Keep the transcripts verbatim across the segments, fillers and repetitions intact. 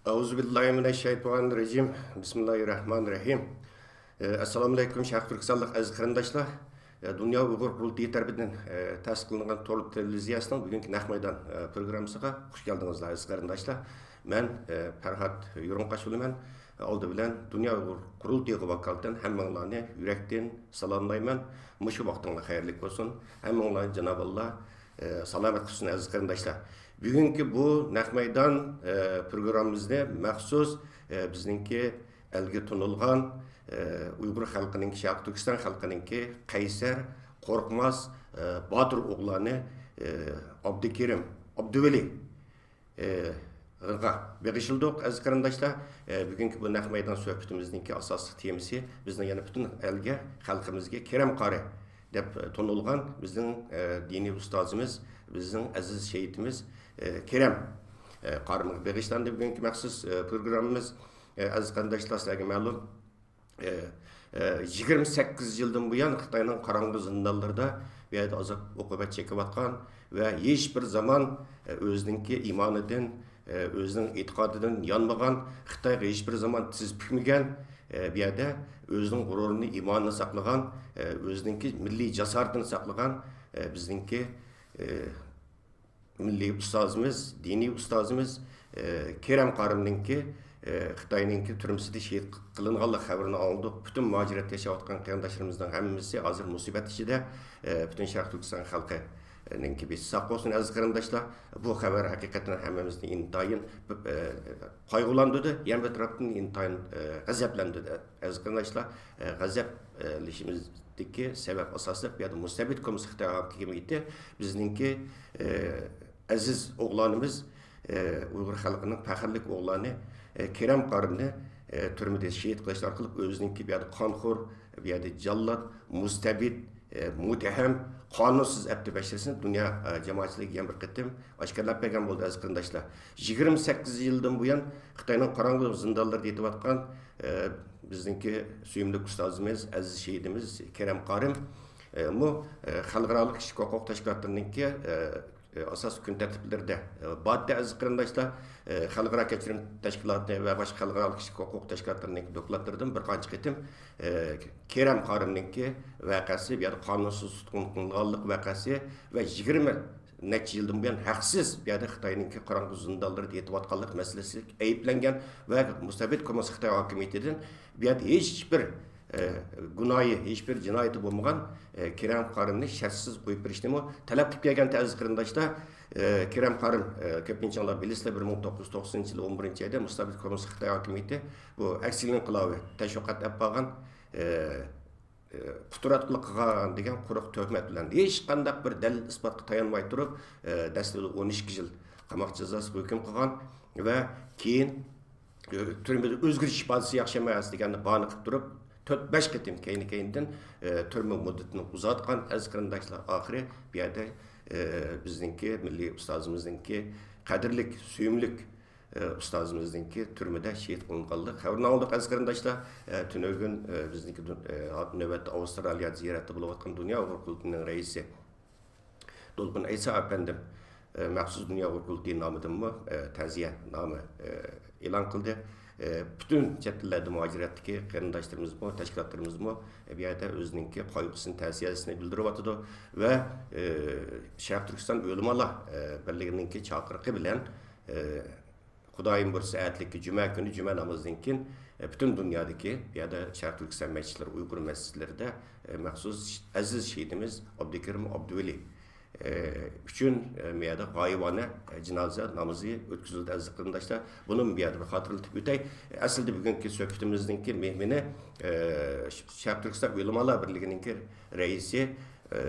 أعوذ بالله من الشيطان الرجيم. بسم الله الرحمن الرحيم. ئەسسالامۇئەلەيكۇم، شەرقىي تۈركىستانلىق ئەزىز قېرىنداشلار. دۇنيا ئۇيغۇر قۇرۇلتىيى تەرىپىدىن تەسىس قىلىنغان تور تېلېۋىزىيەسىنىڭ بۈگۈنكى نەق مەيدان پروگراممىسىغا خۇش كەلدىڭىزلەر، ئەزىز قېرىنداشلار. مەن پەرھات يۇرۇنقاش بولىمەن. ئالدى بىلەن دۇنيا ئۇيغۇر قۇرۇلتىيىغا ۋاكالىتەن ھەممىڭلارنى يۈرەكتىن سالاملايمەن. مۇشۇ ۋاقتىڭلار خەيرلىك بولسۇن. ھەممىڭلارنى جانابى ئاللا ئە، سالامەت قىلسۇن، ئەزىز قېرىنداشلار. بۈگۈنكى بۇ نەق مەيدان، ئە، پروگراممىمىزنى مەخسۇس، ئە، بىزنىڭكى ئەلگە تونۇلغان، ئە، ئۇيغۇر خەلقىنىڭكى، شەرقىي تۈركىستان خەلقىنىڭكى قەيسەر، قورقماس، ئە، باتۇر ئوغلانى، ئە، ئابدۇكېرىم ئابدۇۋەلى، ئە، غا بېغىشلىدۇق، ئەزىز قېرىنداشلار. ئە، بۈگۈنكى بۇ نەق مەيدان سۆھبىتىمىزنىڭكى ئاساسلىق تېمىسى بىزنىڭ يەنە پۈتۈن ئەلگە، خەلقىمىزگە كېرەم قارى دەپ تونۇلغان بىزنىڭ، ئە، دىنىي ئۇستازىمىز، بىزنىڭ ئەزىز شېھىتىمىز، ئە، كېرەم، ئە، قارىمىغا بېغىشلاندى بۈگۈنكى مەخسۇس، ئە، پروگراممىمىز. ئە، ئەزىز قېرىنداشلار، سىلەرگە مەلۇم، ئە، ئە، يىگىرمە سەككىز يىلدىن بۇيان خىتاينىڭ قاراڭغۇ زىندانلىرىدا بۇ يەردە ئازاب ئوقۇبەت چېكىۋاتقان ۋە ھېچ بىر زامان، ئە، ئۆزىنىڭكى ئىمانىدىن، ئە، ئۆزىنىڭ ئېتىقادىدىن يانمىغان، خىتايغا ھېچ بىر زامان تىز پۈكمىگەن، ئە، بۇ يەردە ئۆزىنىڭ غۇرۇرىنى، ئىمانىنى ساقلىغان، ئە، ئۆزىنىڭكى مىللىي جاسارىتىنى ساقلىغان، ئە، بىزنىڭكى، ئە، مىللىي ئۇستازىمىز، دىنىي ئۇستازىمىز، ئە، كېرەم قارىمنىڭكى، ئە، خىتاينىڭكى تۈرمىسىدە شېھىت قىلىنغانلىق خەۋىرىنى ئاڭلىدۇق. پۈتۈن مۇھاجىرەتتە ياشاۋاتقان قېرىنداشلىرىمىزنىڭ ھەممىسى ھازىر مۇسىبەت ئىچىدە، ئە، پۈتۈن شەرقىي تۈركىستان خەلقىنىڭكى بېشى ساق بولسۇن، ئەزىز قېرىنداشلار. بۇ خەۋەر ھەقىقەتەن ھەممىمىزنى ئىنتايىن، ئە، قايغۇلاندۇردى، يەنە بىر تەرەپتىن ئىنتايىن، ئە، غەزەپلەندۈردى. ئەزىز قېرىنداشلار، ئە، غەزەپلىشىمىزدىكى سەۋەب ئاساسلىق بۇ يەردە مۇستەبىت كوممۇنىست خىتاي ھاكىمىيىتى بىزنىڭكى، ئە، ئەزىز ئوغلانىمىز، ئە، ئۇيغۇر خەلقىنىڭ پەخىرلىك ئوغلانى، ئە، كېرەم قارىمنى، ئە، تۈرمىدە شېھىت قىلىش ئارقىلىق ئۆزىنىڭكى بۇ يەردە قانخور، بۇ يەردە جاللات، مۇستەبىت، ئە، مۇتتەھەم، قانۇنسىز ئەپتى بەشىرىسىنى دۇنيا، ئە، جامائەتچىلىكىگە يەنە بىر قېتىم ئاشكارىلاپ بەرگەن بولدى، ئەزىز قېرىنداشلار. يىگىرمە سەككىز يىلدىن بۇيان خىتاينىڭ قاراڭغۇ زىندانلىرىدا يېتىۋاتقان، ئە، بىزنىڭكى سۆيۈملۈك ئۇستازىمىز، ئەزىز شېھىتىمىز كېرەم قارىم، ئە، مۇ، ئە، خەلقئارالىق كىشىلىك ھوقۇق تەشكىلاتلىرىنىڭكى، ئە، ئە، ئاساسىي كۈن تەرتىپلىرىدە، ئە، بارتى، ئەزىز قېرىنداشلار. ئە، خەلقئارا كەچۈرۈم تەشكىلاتى ۋە باشقا خەلقئارالىق كىشىلىك ھوقۇق تەشكىلاتلىرىنىڭكى دوكلاتلىرىدىن بىر قانچە قېتىم، ئە، كېرەم قارىمنىڭكى ۋەقەسى، بۇ يەردە قانۇنسىز تۇتقۇن قىلىنغانلىق ۋەقەسى ۋە يىگىرمە نەچچە يىلدىن بۇيان ھەقسىز بۇ يەردە خىتاينىڭكى قاراڭغۇ زىندانلىرىدا يېتىۋاتقانلىق مەسىلىسى ئەيىبلەنگەن ۋە مۇستەبىت كوممۇنىست خىتاي ھاكىمىيىتىدىن بۇ يەردە ھېچ بىر، ئە، گۇناھى، ھېچ بىر جىنايىتى بولمىغان، ئە، كېرەم قارىمنى شەرتسىز قويۇپ بېرىشنىمۇ تەلەپ قىلىپ كەلگەنتى، ئەزىز قېرىنداشلار. ئە، كېرەم قارىم، ئە، كۆپىنچىڭلار بىلىسىلەر، بىر مىڭ توققۇز يۈز توقسەنىنچى يىلى ئون بىرىنچى ئايدا مۇستەبىت كوممۇنىست خىتاي ھاكىمىيىتى بۇ ئەكسىل ئىنقىلابى تەشۋىقات ئېلىپ بارغان، ئە، ئە، قۇتراتقۇلۇق قىلغان دېگەن قۇرۇق تۆھمەت بىلەن، ھېچقانداق بىر دەلىل ئىسپاتقا تايانماي تۇرۇپ، ئە، دەسلىپىدە ئون ئىككى يىل قاماق جازاسىغا ھۆكۈم قىلغان ۋە كېيىن، ئە، تۈرمىدە ئۆزگىرىش ئىپادىسى ياخشى ئەمەس دېگەننى باھانە قىلىپ تۇرۇپ، تۆت، بەش قېتىم كەينى-كەينىدىن، ئە، تۈرمە مۇددىتىنى ئۇزارتقان، ئەزىز قېرىنداشلار، ئاخىرى بۇ يەردە، ئە، بىزنىڭكى مىللىي ئۇستازىمىزنىڭكى قەدىرلىك، سۆيۈملۈك، ئە، ئۇستازىمىزنىڭكى تۈرمىدە شېھىت قىلىنغانلىق خەۋىرىنى ئاڭلىدۇق، ئەزىز قېرىنداشلار. ئە، تۈنۈگۈن، ئە، بىزنىڭكى دۇ-، ئە، نۆۋەتتە ئاۋسترالىيەدە زىيارەتتە بولۇۋاتقان دۇنيا ئۇيغۇر قۇرۇلتىيىنىڭ رەئىسى دولقۇن ئەيسا ئەپەندىم، ئە، مەخسۇس دۇنيا ئۇيغۇر قۇرۇلتىيى نامىدىنمۇ، ئە، تەزىيە نامە، ئە، ئېلان قىلدى. ئە، پۈتۈن چەت ئەللەردە مۇھاجىرەتتىكى قېرىنداشلىرىمىزمۇ، تەشكىلاتلىرىمىزمۇ، ئە، بۇ يەردە ئۆزىنىڭكى قايغۇسىنى، تەزىيەسىنى بىلدۈرۈۋاتىدۇ ۋە، ئە، شەرقىي تۈركىستان ئۆلىمالار، ئە، بىرلىكىنىڭكى چاقىرىقى بىلەن، ئە، خۇدايىم بۇيرۇسا، ئەتىلىككى جۈمە كۈنى جۈمە نامىزىدىن كېيىن، ئە، پۈتۈن دۇنيادىكى، بۇ يەردە شەرقىي تۈركىستان مەسچىتلىرى، ئۇيغۇر مەسچىتلىرىدە، ئە، مەخسۇس ئەزىز شېھىتىمىز ئابدۇكېرىم ئابدۇۋەلى، ئە، ئۈچۈن، ئە، بۇ يەردە غايىبانە، ئە، جىنازا نامىزى ئۆتكۈزۈلدى، ئەزىز قېرىنداشلار. بۇنىمۇ بۇ يەردە بىر خاتىرىلىتىپ ئۆتەي. ئەسلىدە بۈگۈنكى سۆھبىتىمىزنىڭكى مېھمىنى، ئە، ش-، شەرقىي تۈركىستان ئۆلىمالار بىرلىكىنىڭكى رەئىسى، ئە،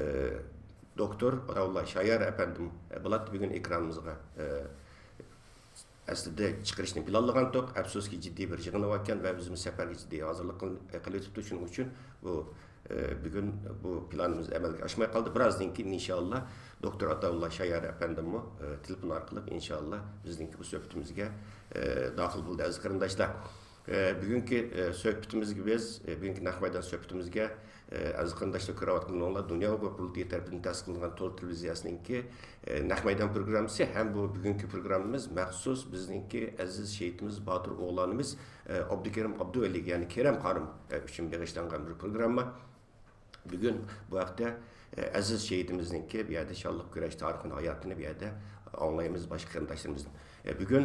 دوكتور ئاتاۋۇللا شايار ئەپەندىم، ئە، بولاتتى بۈگۈن ئېكرانىمىزغا، ئە، ئەسلىدە چىقىرىشنى پىلانلىغانتۇق. ئەپسۇسكى، جىددىي بىر يىغىنى باركەن ۋە ئۆزىمىز سەپەرگە جىددىي ھازىرلىق قىل-، قىلىۋېتىپتۇ. شۇنىڭ ئۈچۈن بۇ، ئە، بۈگۈن بۇ پىلانىمىز ئەمەلگە ئاشماي قالدى. بىرازدىن كېيىن، ئىنشائاللا، دوكتور ئاتاۋۇللا شايار ئەپەندىممۇ، ئە، تېلېفون ئارقىلىق، ئىنشائاللا، بىزنىڭكى بۇ سۆھبىتىمىزگە، ئە، داخىل بولدى، ئەزىز قېرىنداشلار. ئە، بۈگۈنكى، ئە، سۆھبىتىمىزگە بىز، ئە، بۈگۈنكى نەق مەيدان سۆھبىتىمىزگە، ئە، ئەزىز قېرىنداشلار، كۆرۈۋاتقىنىڭلار، دۇنيا ئۇيغۇر قۇرۇلتىيى تەرىپىدىن تەسىس قىلىنغان تور تېلېۋىزىيەسىنىڭكى، ئە، نەق مەيدان پروگراممىسى ھەم بۇ بۈگۈنكى پروگراممىمىز مەخسۇس بىزنىڭكى ئەزىز شېھىتىمىز، باتۇر ئوغلانىمىز، ئە، ئابدۇكېرىم ئابدۇۋەلىگە، يەنى كېرەم قارىم، ئە، ئۈچۈن بېغىشلانغان بىر پروگرامما. بۈگۈن بۇ ھەقتە، ئە، ئەزىز شېھىتىمىزنىڭكى بۇ يەردە شانلىق كۈرەش تارىخىنى، ھاياتىنى بۇ يەردە ئاڭلايمىز باشقا قېرىنداشلىرىمىزدىن. ئە، بۈگۈن،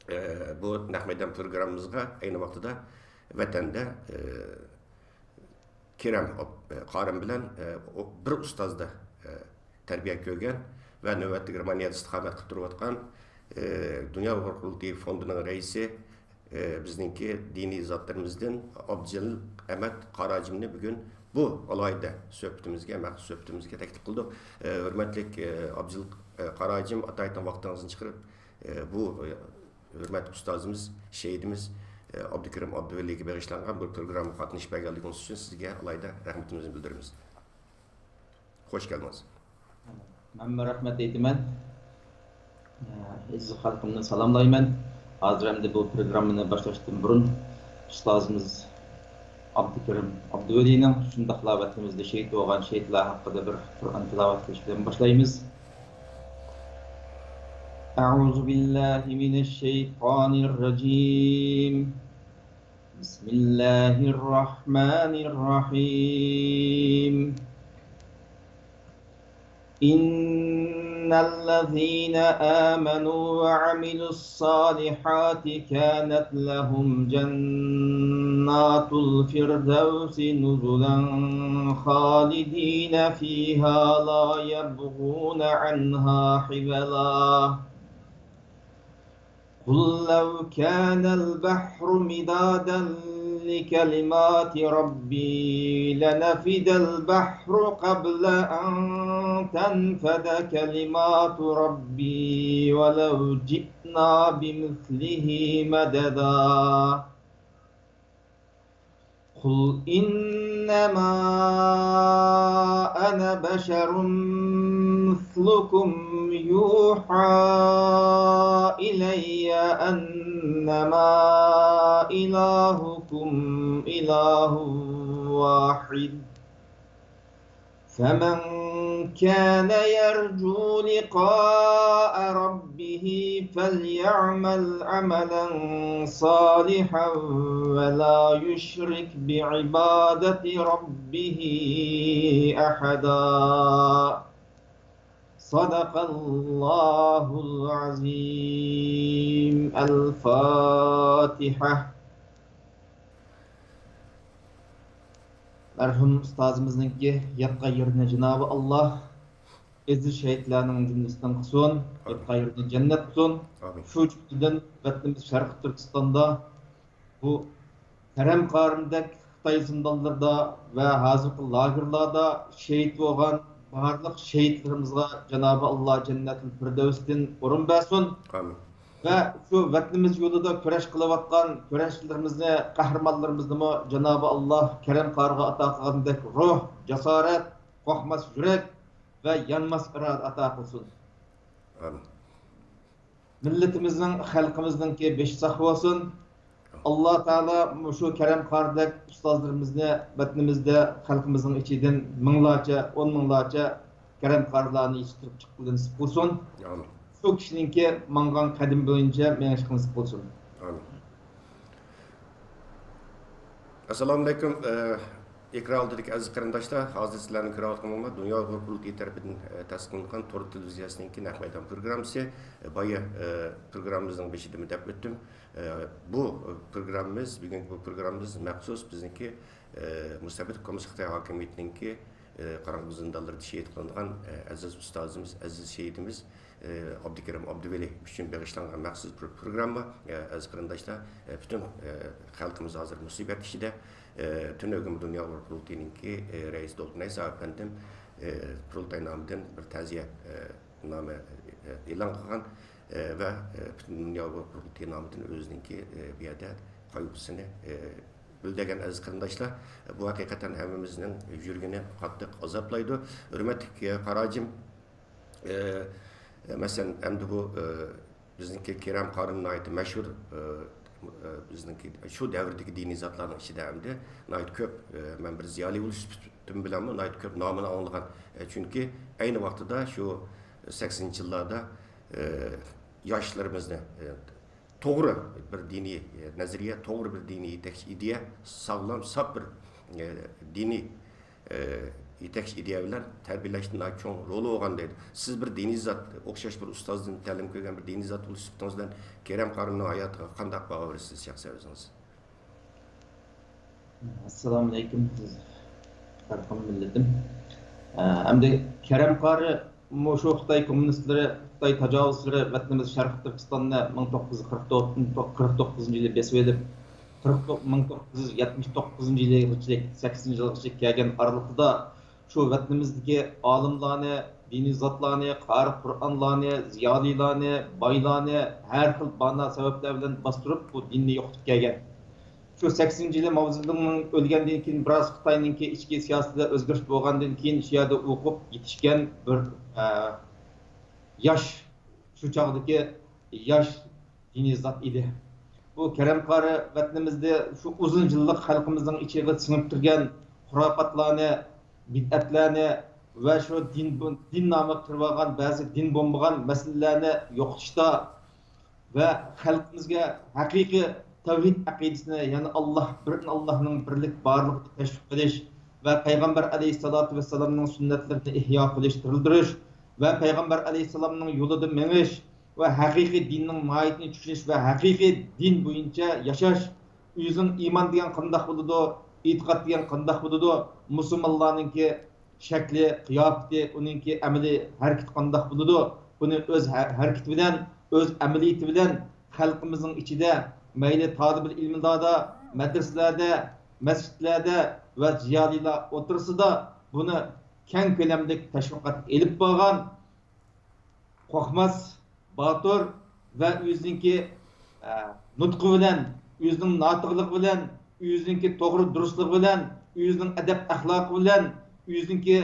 ئە، بۇ نەق مەيدان پروگراممىمىزغا ئەينى ۋاقتىدا ۋەتەندە، ئە، كېرەم ئوب-، ئە، قارىم بىلەن، ئە، ئو-، بىر ئۇستازدا، ئە، تەربىيە كۆرگەن ۋە نۆۋەتتە گېرمانىيەدە ئىستىقامەت قىلىپ تۇرۇۋاتقان، ئە، دۇنيا ئۇيغۇر قۇرۇلتىيى فوندىنىڭ رەئىسى، ئى، بىزنىڭكى دىنىي زاتلىرىمىزدىن ئابدۇجېلىل ئەمەت قاراجىمنى بۈگۈن بۇ ئالاھىدە سۆھبىتىمىزگە، مەخسۇس سۆھبىتىمىزگە تەكلىپ قىلدۇق. ئى، ھۆرمەتلىك، ئى، ئابدۇجېلىل، ئى، قاراجىم، ئاتايىتىڭ ۋاقتىڭىزنى چىقىرىپ، ئى، بۇ، ئى، ھۆرمەتلىك ئۇستازىمىز، شېھىتىمىز، ئى، ئابدۇكېرىم ئابدۇۋەلىگە بېغىشلانغان بۇ پروگراممىغا قاتنىشىپ بەرگەنلىكىڭىز ئۈچۈن سىزگە ئالاھىدە رەھمىتىمىزنى بىلدۈرىمىز. خوش كەلدىڭىز. مەنمۇ رەھمەت ئېيتىمەن. ئەزىز خەلقىمنى سالاملايمەن. ھازىر ئەمدى بۇ پروگراممىنى باشلاشتىن بۇرۇن، ئۇستازىمىز ئابدۇكېرىم ئابدۇۋەلىنىڭ، شۇنداقلا ۋەتىنىمىزدە شېھىت بولغان شېھىتلار ھەققىدە بىر قۇرئان تىلاۋەت قىلىش بىلەن باشلايمىز. أعوذ بالله من الشيطان الرجيم. بسم الله الرحمن الرحيم. إن الذين آمنوا وعملوا الصالحات كانت لهم جنات الفردوس نزلا خالدين فيها لا يبغون عنها حولا. قل لو كان البحر مدادا لكلمات ربي لنفد البحر قبل أن تنفد كلمات ربي ولو جئنا بمثله مددا. قل إنما أنا بشر مثلكم يوحى إلي أنما إلهكم إله واحد. فمن كان يرجو لقاء ربه فليعمل عملا صالحا ولا يشرك بعبادة ربه أحدا. صدق الله العظيم. الفاتحة. مەرھۇم ئۇستازىمىزنىڭكى ياتقان يېرىنى جانابى ئاللا ئەزىز شېھىتلەرنىڭ جۈملىسىدىن قىلسۇن، ياتقان يېرىنى جەننەت قىلسۇن. ئامىن. شۇ جۈملىدىن ۋەتىنىمىز شەرقىي تۈركىستاندا بۇ كەرەم قارىمدەك خىتاي زىندانلىرىدا ۋە ھازىرقى لاگېرلاردا شېھىت بولغان بارلىق شېھىتلىرىمىزغا جانابى ئاللا جەننەتۇل فىردەۋستىن ئورۇن بەرسۇن. ئامىن. ۋە شۇ ۋەتىنىمىز يولىدا كۈرەش قىلىۋاتقان كۈرەشچىلىرىمىزنى، قەھرىمانلىرىمىزنىمۇ جانابى ئاللا كەرەم قارىغا ئاتا قىلغاندەك روھ، جاسارەت، قورقماس يۈرەك ۋە يانماس ئىرادە ئاتا قىلسۇن. ئامىن. مىللىتىمىزنىڭ، خەلقىمىزنىڭكى بېشى ساق بولسۇن. ئاللا تائالا مۇشۇ كەرەم قارىدەك ئۇستازلىرىمىزنى ۋەتىنىمىزدە، خەلقىمىزنىڭ ئىچىدىن مىڭلارچە، ئون مىڭلارچە كەرەم قارىلارنى يېتىشتۈرۈپ چىققىلى نېسىپ قىلسۇن. ئامىن. شۇ كىشىنىڭكى ماڭغان قەدىمى بويىچە مېڭىشقا نېسىپ قىلسۇن. ئامىن. ئەسسالامۇئەلەيكۇم، ئە، ئېكران ئالدىدىكى ئەزىز قېرىنداشلار، ھازىر سىلەرنىڭ كۆرۈۋاتقىنىڭلار دۇنيا ئۇيغۇر قۇرۇلتىيى تەرىپىدىن، ئە، تەسىس قىلىنغان تور تېلېۋىزىيەسىنىڭكى نەق مەيدان پروگراممىسى. ئە، بايا، ئە، پروگراممىمىزنىڭ بېشىدىمۇ دەپ ئۆتتۈم. ئە، بۇ پروگراممىمىز، بۈگۈنكى بۇ پروگراممىمىز مەخسۇس بىزنىڭكى، ئە، مۇستەبىت كوممۇنىست خىتاي ھاكىمىيىتىنىڭكى، ئە، قاراڭغۇ زىندانلىرىدا شېھىت قىلىنغان، ئە، ئەزىز ئۇستازىمىز، ئەزىز شېھىتىمىز، ئابدۇكېرىم ئابدۇۋەلى ئۈچۈن بېغىشلانغان مەخسۇس بىر پروگرامما. ئەزىز قېرىنداشلار، پۈتۈن خەلقىمىز ھازىر مۇسىبەت ئىچىدە. تۈنۈگۈن دۇنيا ئۇيغۇر قۇرۇلتىيىنىڭكى رەئىسى دولقۇن ئەيسا ئەپەندىم قۇرۇلتاي نامىدىن بىر تەزىيە نامە ئېلان قىلغان ۋە پۈتۈن دۇنيا ئۇيغۇر قۇرۇلتىيى نامىدىن ئۆزىنىڭكى بۇ يەردە قايغۇسىنى بىلدۈرگەن. ئەزىز قېرىنداشلار، بۇ ھەقىقەتەن ھەممىمىزنىڭ يۈرىكىنى قاتتىق ئازابلايدۇ. ھۆرمەتلىك قاراجىم، ئە، مەسىلەن، ئەمدى بۇ، ئە، بىزنىڭكى كېرەم قارىم ناھايىتى مەشھۇر، ئە، ئە، بىزنىڭكى شۇ دەۋردىكى دىنىي زاتلارنىڭ ئىچىدە ئەمدى ناھايىتى كۆپ، ئە، مەن بىر زىيالىي بولۇش سۈپىتىم بىلەنمۇ ناھايىتى كۆپ نامىنى ئاڭلىغان. ئە، چۈنكى ئەينى ۋاقتىدا شۇ سەكسىنىنچى يىللاردا، ئە، ياشلىرىمىزنى، ئە، توغرا بىر دىنىي، ئە، نەزەرىيە، توغرا بىر دىنىي يېتەكچى ئىدىيە، ساغلام، ساپ بىر، ئە، دىنىي، ئە، يېتەكچى ئىدىيە بىلەن تەربىيەلەشتە ناھايىتى چوڭ رولى بولغان دەيدۇ. سىز بىر دىنىي زات، ئوخشاش بىر ئۇستازدىن تەلىم كۆرگەن بىر دىنىي زات بولۇش سۈپىتىڭىز بىلەن كېرەم قارىنىڭ ھاياتىغا قانداق باھا بېرىسىز شەخسەن ئۆزىڭىز؟ ئەسسالامۇئەلەيكۇم، ئەزىز خەلقىم، مىللىتىم. ئە، ئەمدى كېرەم قارى مۇشۇ خىتاي كوممۇنىستلىرى، خىتاي تاجاۋۇزچىلىرى ۋەتىنىمىز شەرقىي تۈركىستاننى مىڭ توققۇز يۈز قىرىق توققۇزىنچى يىلى بېسىۋېلىپ، قىرىق توققۇزىنچى يىلى سەككىزىنچى يىلغىچە، سەككىزىنچى يىلغىچە كەلگەن ئارىلىقىدا شۇ ۋەتىنىمىزدىكى ئالىملارنى، دىنىي زاتلارنى، قارى قۇرئانلارنى، زىيالىيلارنى، بايلارنى ھەر خىل بانا سەۋەبلەر بىلەن باستۇرۇپ، بۇ دىننى يوقىتىپ كەلگەن. شۇ سەككىزىنچى يىلى ماۋزېدۇڭنىڭ ئۆلگەندىن كېيىن، بىراز خىتاينىڭكى ئىچكى سىياسىتىدە ئۆزگىرىش بولغاندىن كېيىن، شۇ يەردە ئوقۇپ يېتىشكەن بىر، ئە، ياش، شۇ چاغدىكى ياش دىنىي زات ئىدى. بۇ كەرەم قارى ۋەتىنىمىزدە شۇ ئۇزۇن يىللىق خەلقىمىزنىڭ ئىچىگە سىڭىپ كىرگەن خۇراپاتلارنى، بىدئەتلەرنى ۋە شۇ دىن، دىن نامىغا كىرىۋالغان بەزى دىن بولمىغان مەسىلىلەرنى يوقىتىشتا ۋە خەلقىمىزگە ھەقىقىي تەۋھىد ئەقىدىسىنى، يەنى ئاللاھ بىر، ئاللاھنىڭ بىرلىك بارلىقىنى تەشۋىق قىلىش ۋە پەيغەمبەر ئەلەيھىسسالاتۇ ۋەسسالامنىڭ سۈننەتلىرىنى ئىھيا قىلىش، تىرىلدۈرۈش ۋە پەيغەمبەر ئەلەيھىسسالامنىڭ يولىدا مېڭىش ۋە ھەقىقىي دىننىڭ ماھىيىتىنى چۈشىنىش ۋە ھەقىقىي دىن بويىچە ياشاش. ئۆزىنىڭ ئىمان دېگەن قانداق بولىدۇ، ئېتىقاد دېگەن قانداق بولىدۇ، مۇسۇلمانلارنىڭكى شەكلى، قىياپىتى، ئۇنىڭكى ئەمەلىي ھەرىكىتى قانداق بولىدۇ، بۇنى ئۆز ھە-، ھەرىكىتى بىلەن، ئۆز ئەمەلىيىتى بىلەن خەلقىمىزنىڭ ئىچىدە، مەيلى تالىبىل ئىلىملاردا، مەدرىسىلەردە، مەسچىتلەردە ۋە زىيالىيلار ئوتتۇرىسىدا بۇنى كەڭ كۆلەملىك تەشۋىقات ئېلىپ بارغان قورقماس باتۇر ۋە ئۆزىنىڭكى، ئە، نۇتقى بىلەن، ئۆزىنىڭ ناتىقلىقى بىلەن، ئۆزىنىڭكى توغرا دۇرۇسلۇقى بىلەن، ئۆزىنىڭ ئەدەپ ئەخلاقى بىلەن، ئۆزىنىڭكى،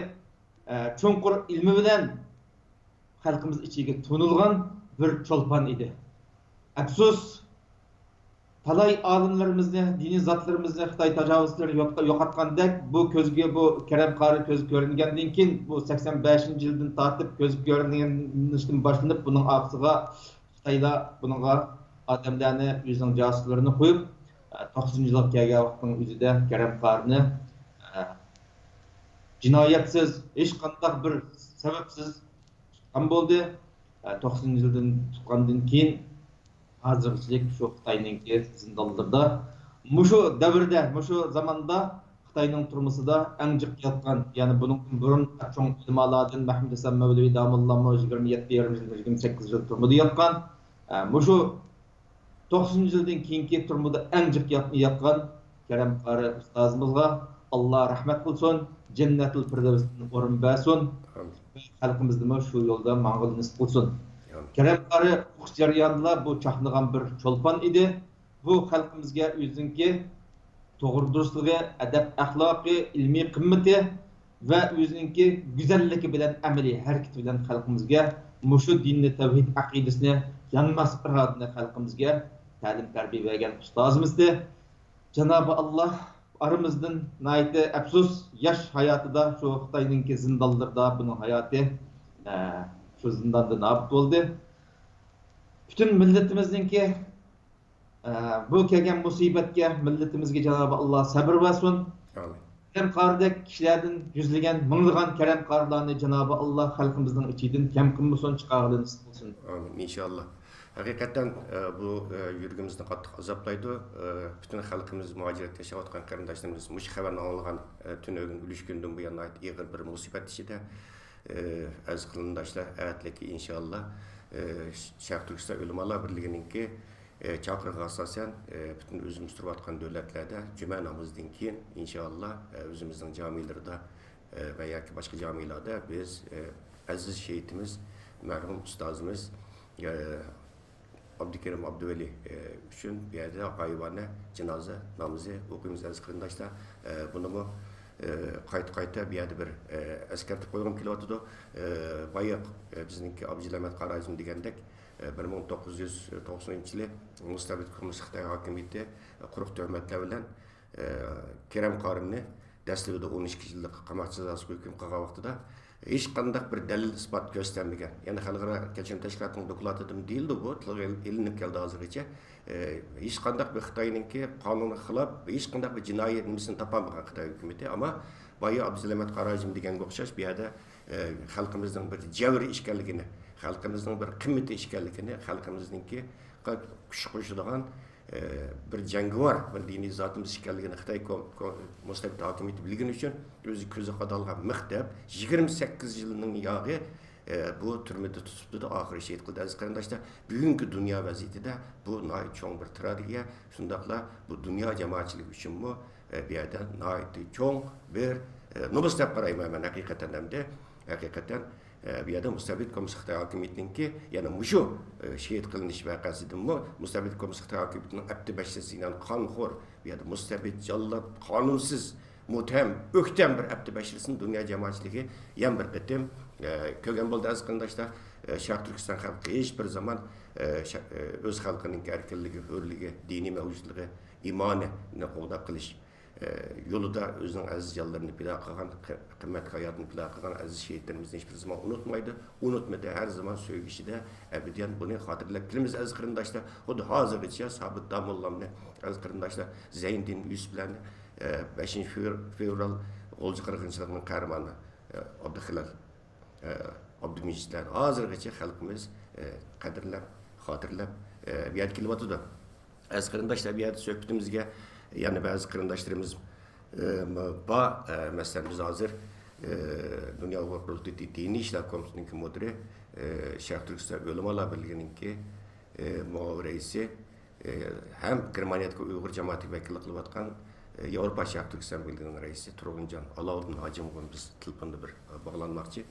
ئە، چوڭقۇر ئىلمى بىلەن خەلقىمىز ئىچىگە تونۇلغان بىر چولپان ئىدى. ئەپسۇس، تالاي ئالىملىرىمىزنى، دىنىي زاتلىرىمىزنى خىتاي تاجاۋۇزچىلىرى يوق-، يوقاتقاندەك، بۇ كۆزگە، بۇ كەرەم قارى كۆزگە كۆرۈنگەندىن كېيىن، بۇ سەكسەن بەشىنچى يىلدىن تارتىپ كۆزگە كۆرۈنۈشتىن باشلىنىپ، بۇنىڭ ئارقىسىغا خىتايلار بۇنىڭغا ئادەملەرنى، ئۆزىنىڭ جاسۇسلىرىنى قويۇپ، توقسىنىنچى يىلغا كەلگەن ۋاقىتنىڭ ئۆزىدە كەرەم قارىنى، ئە، جىنايەتسىز، ھېچقانداق بىر سەۋەبسىز تۇتقان بولدى. ئە، توقسان يىلدىن تۇتقاندىن كېيىن، ھازىرغىچىلىك شۇ خىتاينىڭكى زىندانلىرىدا، مۇشۇ دەۋردە، مۇشۇ زاماندا خىتاينىڭ تۈرمىسىدا ئەڭ جىق ياتقان، يەنى بۇنىڭدىن بۇرۇن چوڭ ئۆلىمالاردىن مەھمۇد ھەسەن مەۋلىۋى داموللامۇ يىگىرمە يەتتە يېرىم يىل، يىگىرمە سەككىز يىل تۈرمىدە ياتقان. ئە، مۇشۇ توقسىنىنچى يىلدىن كېيىنكى تۈرمىدە ئەڭ جىق ياتنى ياتقان كەرەم قارى ئۇستازىمىزغا ئاللا رەھمەت قىلسۇن، جەننەتۇل پىردەۋستىن ئورۇن بەرسۇن. ئامىن. خەلقىمىزنىمۇ شۇ يولدا ماڭغىلى نېسىپ قىلسۇن. ئامىن. كەرەم قارى ئوقۇش جەريانىدىلا بۇ چاقنىغان بىر چولپان ئىدى. بۇ خەلقىمىزگە ئۆزىنىڭكى توغرا دۇرۇسلۇقى، ئەدەپ ئەخلاقى، ئىلمىي قىممىتى ۋە ئۆزىنىڭكى گۈزەللىكى بىلەن، ئەمەلىي ھەرىكىتى بىلەن خەلقىمىزگە مۇشۇ دىننى، تەۋھىد ئەقىدىسىنى، يانماس ئىرادىنى خەلقىمىزگە تەلىم تەربىيە بەرگەن ئۇستازىمىزدى. جانابى ئاللا ئارىمىزدىن ناھايىتى ئەپسۇس، ياش ھاياتىدا شۇ خىتاينىڭكى زىندانلىرىدا بۇنىڭ ھاياتى، ئە، شۇ زىنداندا نابۇت بولدى. پۈتۈن مىللىتىمىزنىڭكى، ئە، بۇ كەلگەن مۇسىبەتكە، مىللىتىمىزگە جانابى ئاللا سەبىر بەرسۇن. ئامىن. كەرەم قارىدەك كىشىلەردىن يۈزلىگەن، مىڭلىغان كەرەم قارىلارنى جانابى ئاللا خەلقىمىزنىڭ ئىچىدىن كەم قىلمىسۇن، چىقارغىلى نېسىپ قىلسۇن. ئامىن، ئىنشاللا. ھەقىقەتەن، ئە، بۇ، ئە، يۈرىكىمىزنى قاتتىق ئازابلايدۇ. ئە، پۈتۈن خەلقىمىز، مۇھاجىرەتتە ياشاۋاتقان قېرىنداشلىرىمىز مۇشۇ خەۋەرنى ئاڭلىغان، ئە، تۈنۈگۈن ئۈلۈش كۈندىن بۇيان ناھايىتى ئېغىر بىر مۇسىبەت ئىچىدە. ئە، ئەزىز قېرىنداشلار، ئەتىلىكى ئىنشاللا، ئە، شەرقىي تۈركىستان ئۆلىمالار بىرلىكىنىڭكى، ئە، چاقىرىقىغا ئاساسەن، ئە، پۈتۈن ئۆزىمىز تۇرۇۋاتقان دۆلەتلەردە جۈمە نامىزىدىن كېيىن ئىنشاللا، ئە، ئۆزىمىزنىڭ جامىلىرىدا، ئە، ۋە ياكى باشقا جامىلاردا بىز، ئە، ئەزىز شېھىتىمىز مەرھۇم ئۇستازىمىز، ئە، ئابدۇكېرىم ئابدۇۋەلى، ئە، ئۈچۈن بۇ يەردە غايىبانە جىنازا نامىزى ئوقۇيمىز، ئەزىز قېرىنداشلار. ئە، بۇنىمۇ، ئە، قايتا-قايتا بۇ يەردە بىر، ئە، ئەسكەرتىپ قويغۇم كېلىۋاتىدۇ. ئە، بايىق، ئە، بىزنىڭكى ئابجىل ئەمەت قارا ھاجىم دېگەندەك، بىر مىڭ توققۇز يۈز توقسىنىنچى يىلى مۇستەبىت كوممۇنىست خىتاي ھاكىمىيىتى قۇرۇق تۆھمەتلەر بىلەن، ئە، كېرەم قارىمنى دەسلىپىدە ئون ئىككى يىللىق قاماق جازاسىغا ھۆكۈم قىلغان ۋاقتىدا ھېچقانداق بىر دەلىل ئىسپات كۆرسەتمىگەن. يەنى خەلقئارا كېچىرىم تەشكىلاتىنىڭ دوكلاتىدىمۇ دېيىلدى بۇ، تىلغا ئېلىنىپ كەلدى ھازىرغىچە. ئە، ھېچقانداق بىر خىتاينىڭكى قانۇنغا خىلاپ ھېچقانداق بىر جىنايى نېمىسىنى تاپالمىغان خىتاي ھۆكۈمىتى. ئەمما بايا ئابدۇسالامەت قارا ھاجىم دېگەنگە ئوخشاش بۇ يەردە ئە، خەلقىمىزنىڭ بىر جەۋھىرى ئىكەنلىكىنى، خەلقىمىزنىڭ بىر قىممىتى ئىكەنلىكىنى، خەلقىمىزنىڭكى كۈچ قوشىدىغان، ئە، بىر جەڭگىۋار، بىر دىنىي زاتىمىز ئىكەنلىكىنى خىتاي كو-، كو-، مۇستەبىت ھاكىمىيىتى بىلگىنى ئۈچۈن ئۆزى كۆزى قادالغان مىخ دەپ يىگىرمە سەككىز يىلنىڭ ياغى، ئە، بۇ تۈرمىدە تۇتۇپتۇ، ئاخىرى شېھىت قىلدى. ئەزىز قېرىنداشلار، بۈگۈنكى دۇنيا ۋەزىيىتىدە بۇ ناھايىتى چوڭ بىر تراگېدىيە، شۇنداقلا بۇ دۇنيا جامائەتچىلىكى ئۈچۈنمۇ ئە، بۇ يەردە ناھايىتى چوڭ بىر، ئە، نومۇس دەپ قارايمەن مەن ھەقىقەتەن ئەمدى. ھەقىقەتەن، ئە، بۇ يەردە مۇستەبىت كوممۇنىست خىتاي ھاكىمىيىتىنىڭكى يەنە مۇشۇ، ئە، شېھىت قىلىنىش ۋەقەسىدىنمۇ مۇستەبىت كوممۇنىست خىتاي ھاكىمىيىتىنىڭ ئەپتى بەشىرىسى يەنە قانخور، بۇ يەردە مۇستەبىت، جاللات، قانۇنسىز، مۇتتەھەم، ئۆكتەم بىر ئەپتى بەشىرىسىنى دۇنيا جامائەتچىلىكى يەنە بىر قېتىم، ئە، كۆرگەن بولدى ئەزىز قېرىنداشلار. ئە، شەرقىي تۈركىستان خەلقى ھېچ بىر زامان، ئە، شە-، ئە، ئۆز خەلقىنىڭكى ئەركىنلىكى، ھۆرلۈكى، دىنىي مەۋجۇتلۇقى، ئىمانىنى قوغداپ قېلىش، ئە، يولىدا ئۆزىنىڭ ئەزىز جانلىرىنى پىدا قىلغان، قى-، قىممەت ھاياتىنى پىدا قىلغان ئەزىز شېھىتلىرىمىزنى ھېچبىر زامان ئۇنتۇمايدۇ، ئۇنتۇمىدى، ھەر زامان سۆيگۈسىدە ئەبەدىيەن بۇنى خاتىرىلەپ كېلىمىز، ئەزىز قېرىنداشلار. خۇددى ھازىرغىچە سابىت داموللامنى، ئەزىز قېرىنداشلار، زەينىدىن يۈسۈپلەرنى، ئە، بەشىنچى فېۋ-، فېۋرال غۇلجا قىرغىنچىلىقىنىڭ قەھرىمانى، ئە، ئابدۇخېلىل ئابدۇمىجىتلەرنى ھازىرغىچە خەلقىمىز، ئە، قەدىرلەپ، خاتىرىلەپ، ئە، بۇ يەردە كېلىۋاتىدۇ. ئەزىز قېرىنداشلار، بۇ يەردە سۆھبىتىمىزگە يەنە بەزى قېرىنداشلىرىمىز، ئە، بار. ئە، مەسىلەن، بىز ھازىر، ئە، دۇنيا ئۇيغۇر قۇرۇلتىيى دىنىي ئىشلار كومىتېتىنىڭكى مۇدىرى، ئە، شەرقىي تۈركىستان ئۆلىمالار بىرلىكىنىڭكى، ئە، مۇئاۋىن رەئىسى، ئە، ھەم گېرمانىيەدىكى ئۇيغۇر جامائىتىگە ۋەكىللىك قىلىۋاتقان، ئە، ياۋروپا شەرقىي تۈركىستان بىرلىكىنىڭ رەئىسى تۇرغۇنجان ئالاۋۇدۇن ھاجىمغا بىز تېلېفوندا بىر، ئە، باغلانماقچى.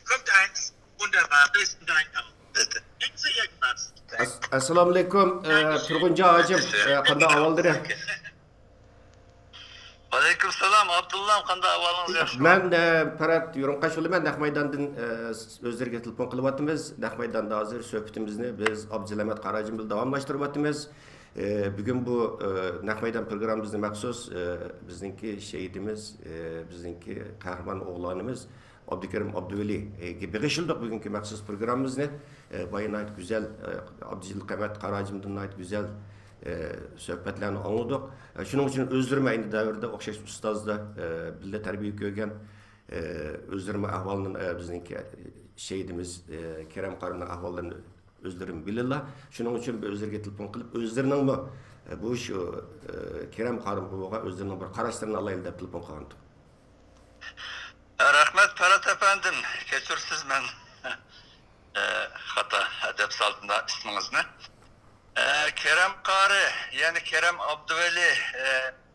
Kommt eins. Wunderbar. Besten Dank auch. Bitte. Hätten Sie irgendwas? ئەس-، ئەسسالامۇئەلەيكۇم، ئە، تۇرغۇنجان ھاجىم، ئە، قانداق ئەھۋاللىرى؟ ۋەئەلەيكۇم سالام، ئابدۇللام، قانداق ئەھۋالىڭىز، ياخشىمۇ؟ مەن، ئە، پەرھات يۇرۇڭقاش بولىمەن، نەق مەيداندىن، ئە، ئۆزلىرىگە تېلېفون قىلىۋاتىمىز. نەق مەيداندا ھازىر سۆھبىتىمىزنى بىز ئابدۇسالامەت قاراجىم بىلەن داۋاملاشتۇرۇۋاتىمىز. ئە، بۈگۈن بۇ، ئە، نەق مەيدان پروگراممىمىزنى مەخسۇس، ئە، بىزنىڭكى شېھىتىمىز، ئە، بىزنىڭكى قەھرىمان ئوغلانىمىز ئابدۇكېرىم ئابدۇۋەلىگە بېغىشلىدۇق بۈگۈنكى مەخسۇس پروگراممىمىزنى. ئە، بايا ناھايىتى گۈزەل، ئە، ئابدۇجېلىل قەمەت قاراجىمدىن ناھايىتى گۈزەل، ئە، سۆھبەتلەرنى ئاڭلىدۇق. ئە، شۇنىڭ ئۈچۈن ئۆزلىرىمۇ ئەينى دەۋردە ئوخشاش ئۇستازدا، ئە، بىللە تەربىيە كۆرگەن، ئە، ئۆزلىرىمۇ ئەھۋالىنى، ئە، بىزنىڭكى شېھىتىمىز، ئە، كېرەم قارىمنىڭ ئەھۋاللىرىنى ئۆزلىرىمۇ بىلىلا. شۇنىڭ ئۈچۈن بىر ئۆزلىرىگە تېلېفون قىلىپ، ئۆزلىرىنىڭمۇ، ئە، بۇ شۇ، ئە، كېرەم قارىمغا بولغان ئۆزلىرىنىڭ بىر قاراشلىرىنى ئالايلى دەپ تېلېفون قىلغانتۇق. رەھمەت، پەرھات ئەپەندىم، كەچۈرسىز مەن، ئە، خاتا دەپ سالدىم ئىسمىڭىزنى. ئە، كېرەم قارى، يەنى كېرەم ئابدۇۋەلى، ئە،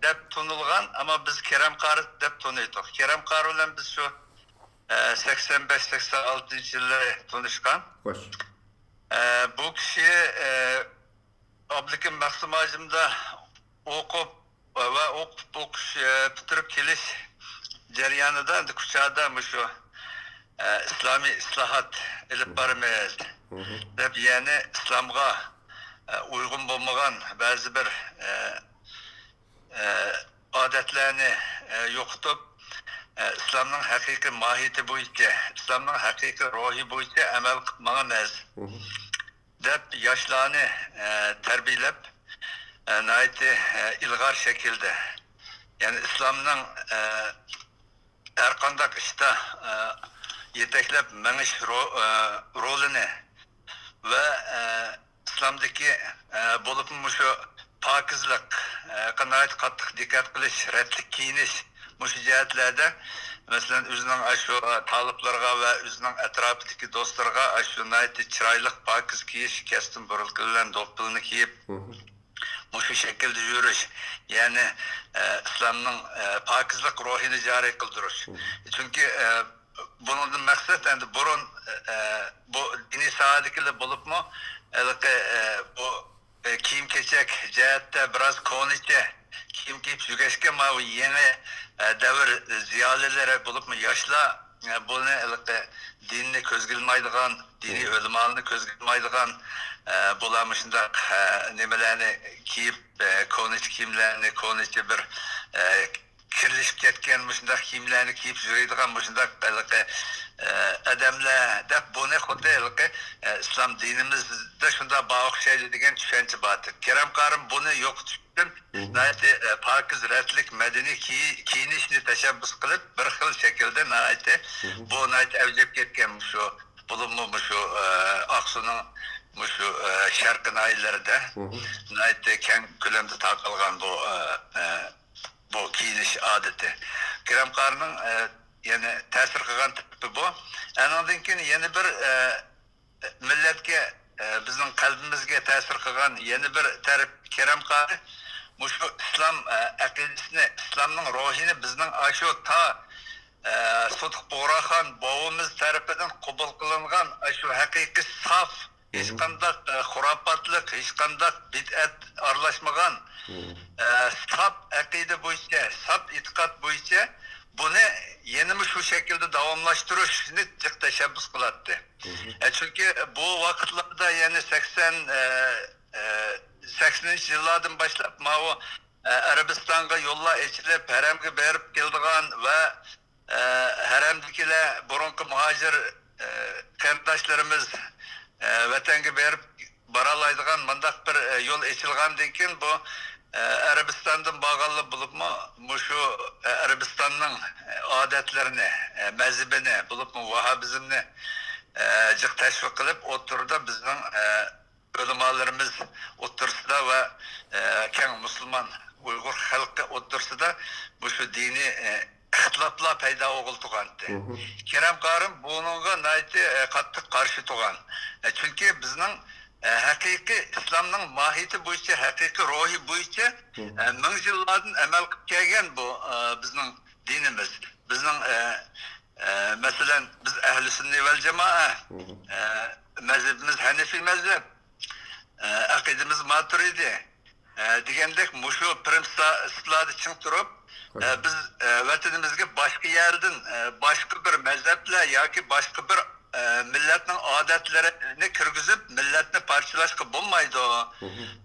دەپ تونۇلغان، ئەمما بىز كېرەم قارى دەپ تونۇيتتۇق. كېرەم قارى بىلەن بىز شۇ، ئە، سەكسەن بەش، سەكسەن ئالتىنچى يىللىرى تونۇشقان. خوش. ئە، بۇ كىشى، ئە، ئابلىكىم مەخسۇم ھاجىمدا ئوقۇپ ۋە ئوقۇپ ئوقۇش، ئە، پۈتتۈرۈپ كېلىش جەريانىدا ئەمدى كۇچادا مۇشۇ، ئە، ئىسلامىي ئىسلاھات ئېلىپ بارىمىز دەپ، يەنى ئىسلامغا، ئە، ئۇيغۇن بولمىغان بەزى بىر، ئە، ئە، ئادەتلەرنى، ئە، يوقىتىپ، ئە، ئىسلامنىڭ ھەقىقىي ماھىيىتى بويىچە، ئىسلامنىڭ ھەقىقىي روھى بويىچە ئەمەل قىلىپ ماڭىمىز دەپ ياشلارنى، ئە، تەربىيەلەپ، ئە، ناھايىتى، ئە، ئىلغار شەكىلدە، يەنى ئىسلامنىڭ، ئە، ھەر قانداق ئىشتا، ئە، يېتەكلەپ مېڭىش رو-، ئە، رولىنى ۋە، ئە، ئىسلامدىكى، ئە، بولۇپمۇ مۇشۇ پاكىزلىق، ئە، ناھايىتى قاتتىق دىققەت قىلىش، رەتلىك كىيىنىش، مۇشۇ جەھەتلەردە، مەسىلەن، ئۆزىنىڭ ئاشۇ تالىپلىرىغا ۋە ئۆزىنىڭ ئەتراپىدىكى دوستلىرىغا ئاشۇ ناھايىتى چىرايلىق، پاكىز كىيىش، كەستىن بۇرۇلكا بىلەن دوپپىلىنى كىيىپ، مۇشۇ شەكىلدە يۈرۈش، يەنى، ئە، ئىسلامنىڭ، ئە، پاكىزلىق روھىنى جارى قىلدۇرۇش. چۈنكى، ئە، بۇنىڭدىن مەقسەت ئەمدى بۇرۇن، ئە، بۇ دىنىي ساھەدىكىلەر بولۇپمۇ، ھېلىقى، ئە، بۇ، ئە، كىيىم-كېچەك جەھەتتە بىراز كونىچە كىيىم كىيىپ يۈرگەچكە، ماۋۇ يېڭى، ئە، دەۋر زىيالىيلىرى بولۇپمۇ ياشلار، ئە، بۇنى ھېلىقى دىننى كۆزگە ئىلمايدىغان، دىنىي ئۆلىمالارنى كۆزگە ئىلمايدىغان، ئە، بۇلار مۇشۇنداق، ئە، نېمىلەرنى كىيىپ، ئە، كونىچە كىيىملەرنى، كونىچە بىر، ئە، كىرلىشىپ كەتكەن مۇشۇنداق كىيىملەرنى كىيىپ يۈرىدىغان مۇشۇنداق ھېلىقى، ئە، ئادەملەر دەپ بۇنى خۇددى ھېلىقى، ئە، ئىسلام دىنىمىزدا شۇنداق بار ئوخشايدۇ دېگەن چۈشەنچە بار ئىدى. كېرەم قارىم بۇنى يوقىتىش ئۈچۈن ناھايىتى، ئە، پاكىز رەتلىك مەدەنىي كىي-، كىيىنىشنى تەشەببۇس قىلىپ، بىر خىل شەكىلدە ناھايىتى، بۇ ناھايىتى ئەۋج ئېلىپ كەتكەن مۇشۇ، بولۇپمۇ مۇشۇ، ئە، ئاقسۇنىڭ مۇشۇ، ئە، شەرقىي ناھىيەلىرىدە ناھايىتى كەڭ كۆلەمدە تارقالغان بۇ، ئە، ئە، بۇ كىيىنىش ئادىتى. كېرەم قارىنىڭ، ئە، يەنە تەسىر قىلغان تەرىپى بۇ. ئەنىڭدىن كېيىن يەنە بىر، ئە، مىللەتكە، ئە، بىزنىڭ قەلبىمىزگە تەسىر قىلغان يەنە بىر تەرەپ كېرەم قارى مۇشۇ ئىسلام، ئە، ئەقىدىسىنى، ئىسلامنىڭ روھىنى بىزنىڭ ئاشۇ تا، ئە، سودۇق بۇغراخان بوۋىمىز تەرىپىدىن قوبۇل قىلىنغان ئاشۇ ھەقىقىي ساپ، ھېچقانداق، ئە، خۇراپاتلىق، ھېچقانداق بىدئەت ئارىلاشمىغان، ئە، ساپ ئەقىدە بويىچە، ساپ ئېتىقاد بويىچە بۇنى يەنىمۇ شۇ شەكىلدە داۋاملاشتۇرۇشنى جىق تەشەببۇس قىلاتتى. ئە، چۈنكى بۇ ۋاقىتلاردا، يەنى سەكسەن، ئە، ئە، سەكسىنىنچى يىللاردىن باشلاپ ماۋۇ، ئە، ئەرەبىستانغا يوللار ئېچىلىپ، ھەرەمگە بېرىپ كېلىدىغان ۋە، ئە، ھەرەمدىكىلەر، بۇرۇنقى مۇھاجىر، ئە، قېرىنداشلىرىمىز، ئە، ۋەتەنگە بېرىپ بارالايدىغان مۇنداق بىر، ئە، يول ئېچىلغاندىن كېيىن، بۇ، ئە، ئەرەبىستاندىن بارغانلار بولۇپمۇ، مۇشۇ، ئە، ئەرەبىستاننىڭ، ئە، ئادەتلىرىنى، ئە، مەزھىپىنى، بولۇپمۇ ۋاھابىزمنى، ئە، جىق تەشۋىق قىلىپ، ئوتتۇرىدا بىزنىڭ، ئە، ئۆلىمالىرىمىز ئوتتۇرىسىدا ۋە، ئە، كەڭ مۇسۇلمان ئۇيغۇر خەلقى ئوتتۇرىسىدا مۇشۇ دىنىي، ئە، ئىختىلاپلار پەيدا بولغىلى تۇرغانتى. كېرەم قارىم بۇنىڭغا ناھايىتى، ئە، قاتتىق قارشى تۇرغان. ئە، چۈنكى بىزنىڭ، ئە، ھەقىقىي ئىسلامنىڭ ماھىيىتى بويىچە، ھەقىقىي روھى بويىچە، ئە، مىڭ يىللاردىن ئەمەل قىلىپ كەلگەن بۇ، ئە، بىزنىڭ دىنىمىز. بىزنىڭ، ئە، ئە، مەسىلەن، بىز ئەھلى سۈننە ۋەل جامائە، ئە، مەزھىپىمىز ھەنىفىي مەزھەپ، ئە، ئەقىدىمىز ماتۇرىدى، ئە، دېگەندەك مۇشۇ پرىنسىپلاردا چىڭ تۇرۇپ، ئە، بىز، ئە، ۋەتىنىمىزگە باشقا يەردىن، ئە، باشقا بىر مەزھەپلەر ياكى باشقا بىر، ئە، مىللەتنىڭ ئادەتلىرىنى كىرگۈزۈپ، مىللەتنى پارچىلاشقا بولمايدۇ.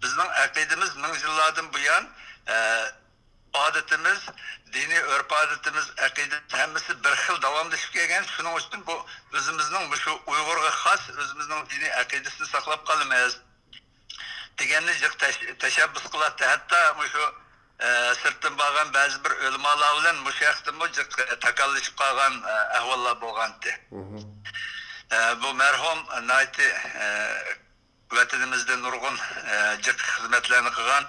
بىزنىڭ ئەقىدىمىز مىڭ يىللاردىن بۇيان، ئە، ئادىتىمىز، دىنىي ئۆرپ-ئادىتىمىز، ئەقىدىمىز ھەممىسى بىر خىل داۋاملىشىپ كەلگەن. شۇنىڭ ئۈچۈن بۇ ئۆزىمىزنىڭ مۇشۇ ئۇيغۇرغا خاس ئۆزىمىزنىڭ دىنىي ئەقىدىسىنى ساقلاپ قالىمىز دېگەننى جىق تەش-، تەشەببۇس قىلاتتى. ھەتتا مۇشۇ، ئە، سىرتتىن بارغان بەزى بىر ئۆلىمالار بىلەن مۇشۇ ھەقتىمۇ جىق، ئە، تاكاللىشىپ قالغان، ئە، ئەھۋاللار بولغانتى. ئە، بۇ مەرھۇم ناھايىتى، ئە، ۋەتىنىمىزدە نۇرغۇن، ئە، جىق خىزمەتلەرنى قىلغان،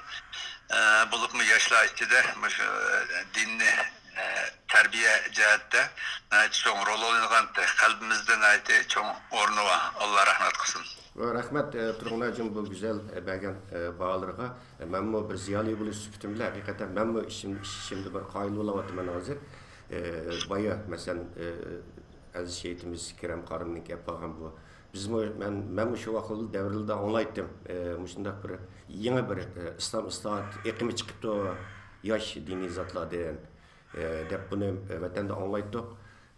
ئە، بولۇپمۇ ياشلار ئىچىدە مۇشۇ، ئە، دىننى، ئە، تەربىيە جەھەتتە ناھايىتى چوڭ رول ئوينىغان، قەلبىمىزدە ناھايىتى چوڭ ئورنى بار. ئاللا رەھمەت قىلسۇن. رەھمەت، ئە، تۇرغۇن ھاجىم بۇ گۈزەل، ئە، بەرگەن، ئە، باھالىرىغا. ئە، مەنمۇ بىر زىيالىي بولۇش سۈپىتىم بىلەن ھەقىقەتەن مەنمۇ ئىچىم-، ئىچ-ئىچىمدە بىر قايىل بولاۋاتىمەن ھازىر. ئە، بايا، مەسىلەن، ئە، ئەزىز شېھىتىمىز كېرەم قارىمنىڭ گەپ قىلغان بۇ بىزمۇ، مەن، مەنمۇ شۇ ۋاقىت دەۋرىدە ئاڭلايتتىم. ئە، مۇشۇنداق بىر يېڭى بىر، ئە، ئىسلام ئىسلاھات ئېقىمى چىقىپتۇ ياش دىنىي زاتلاردىن، ئە، دەپ بۇنى، ئە، ۋەتەندە ئاڭلايتتۇق.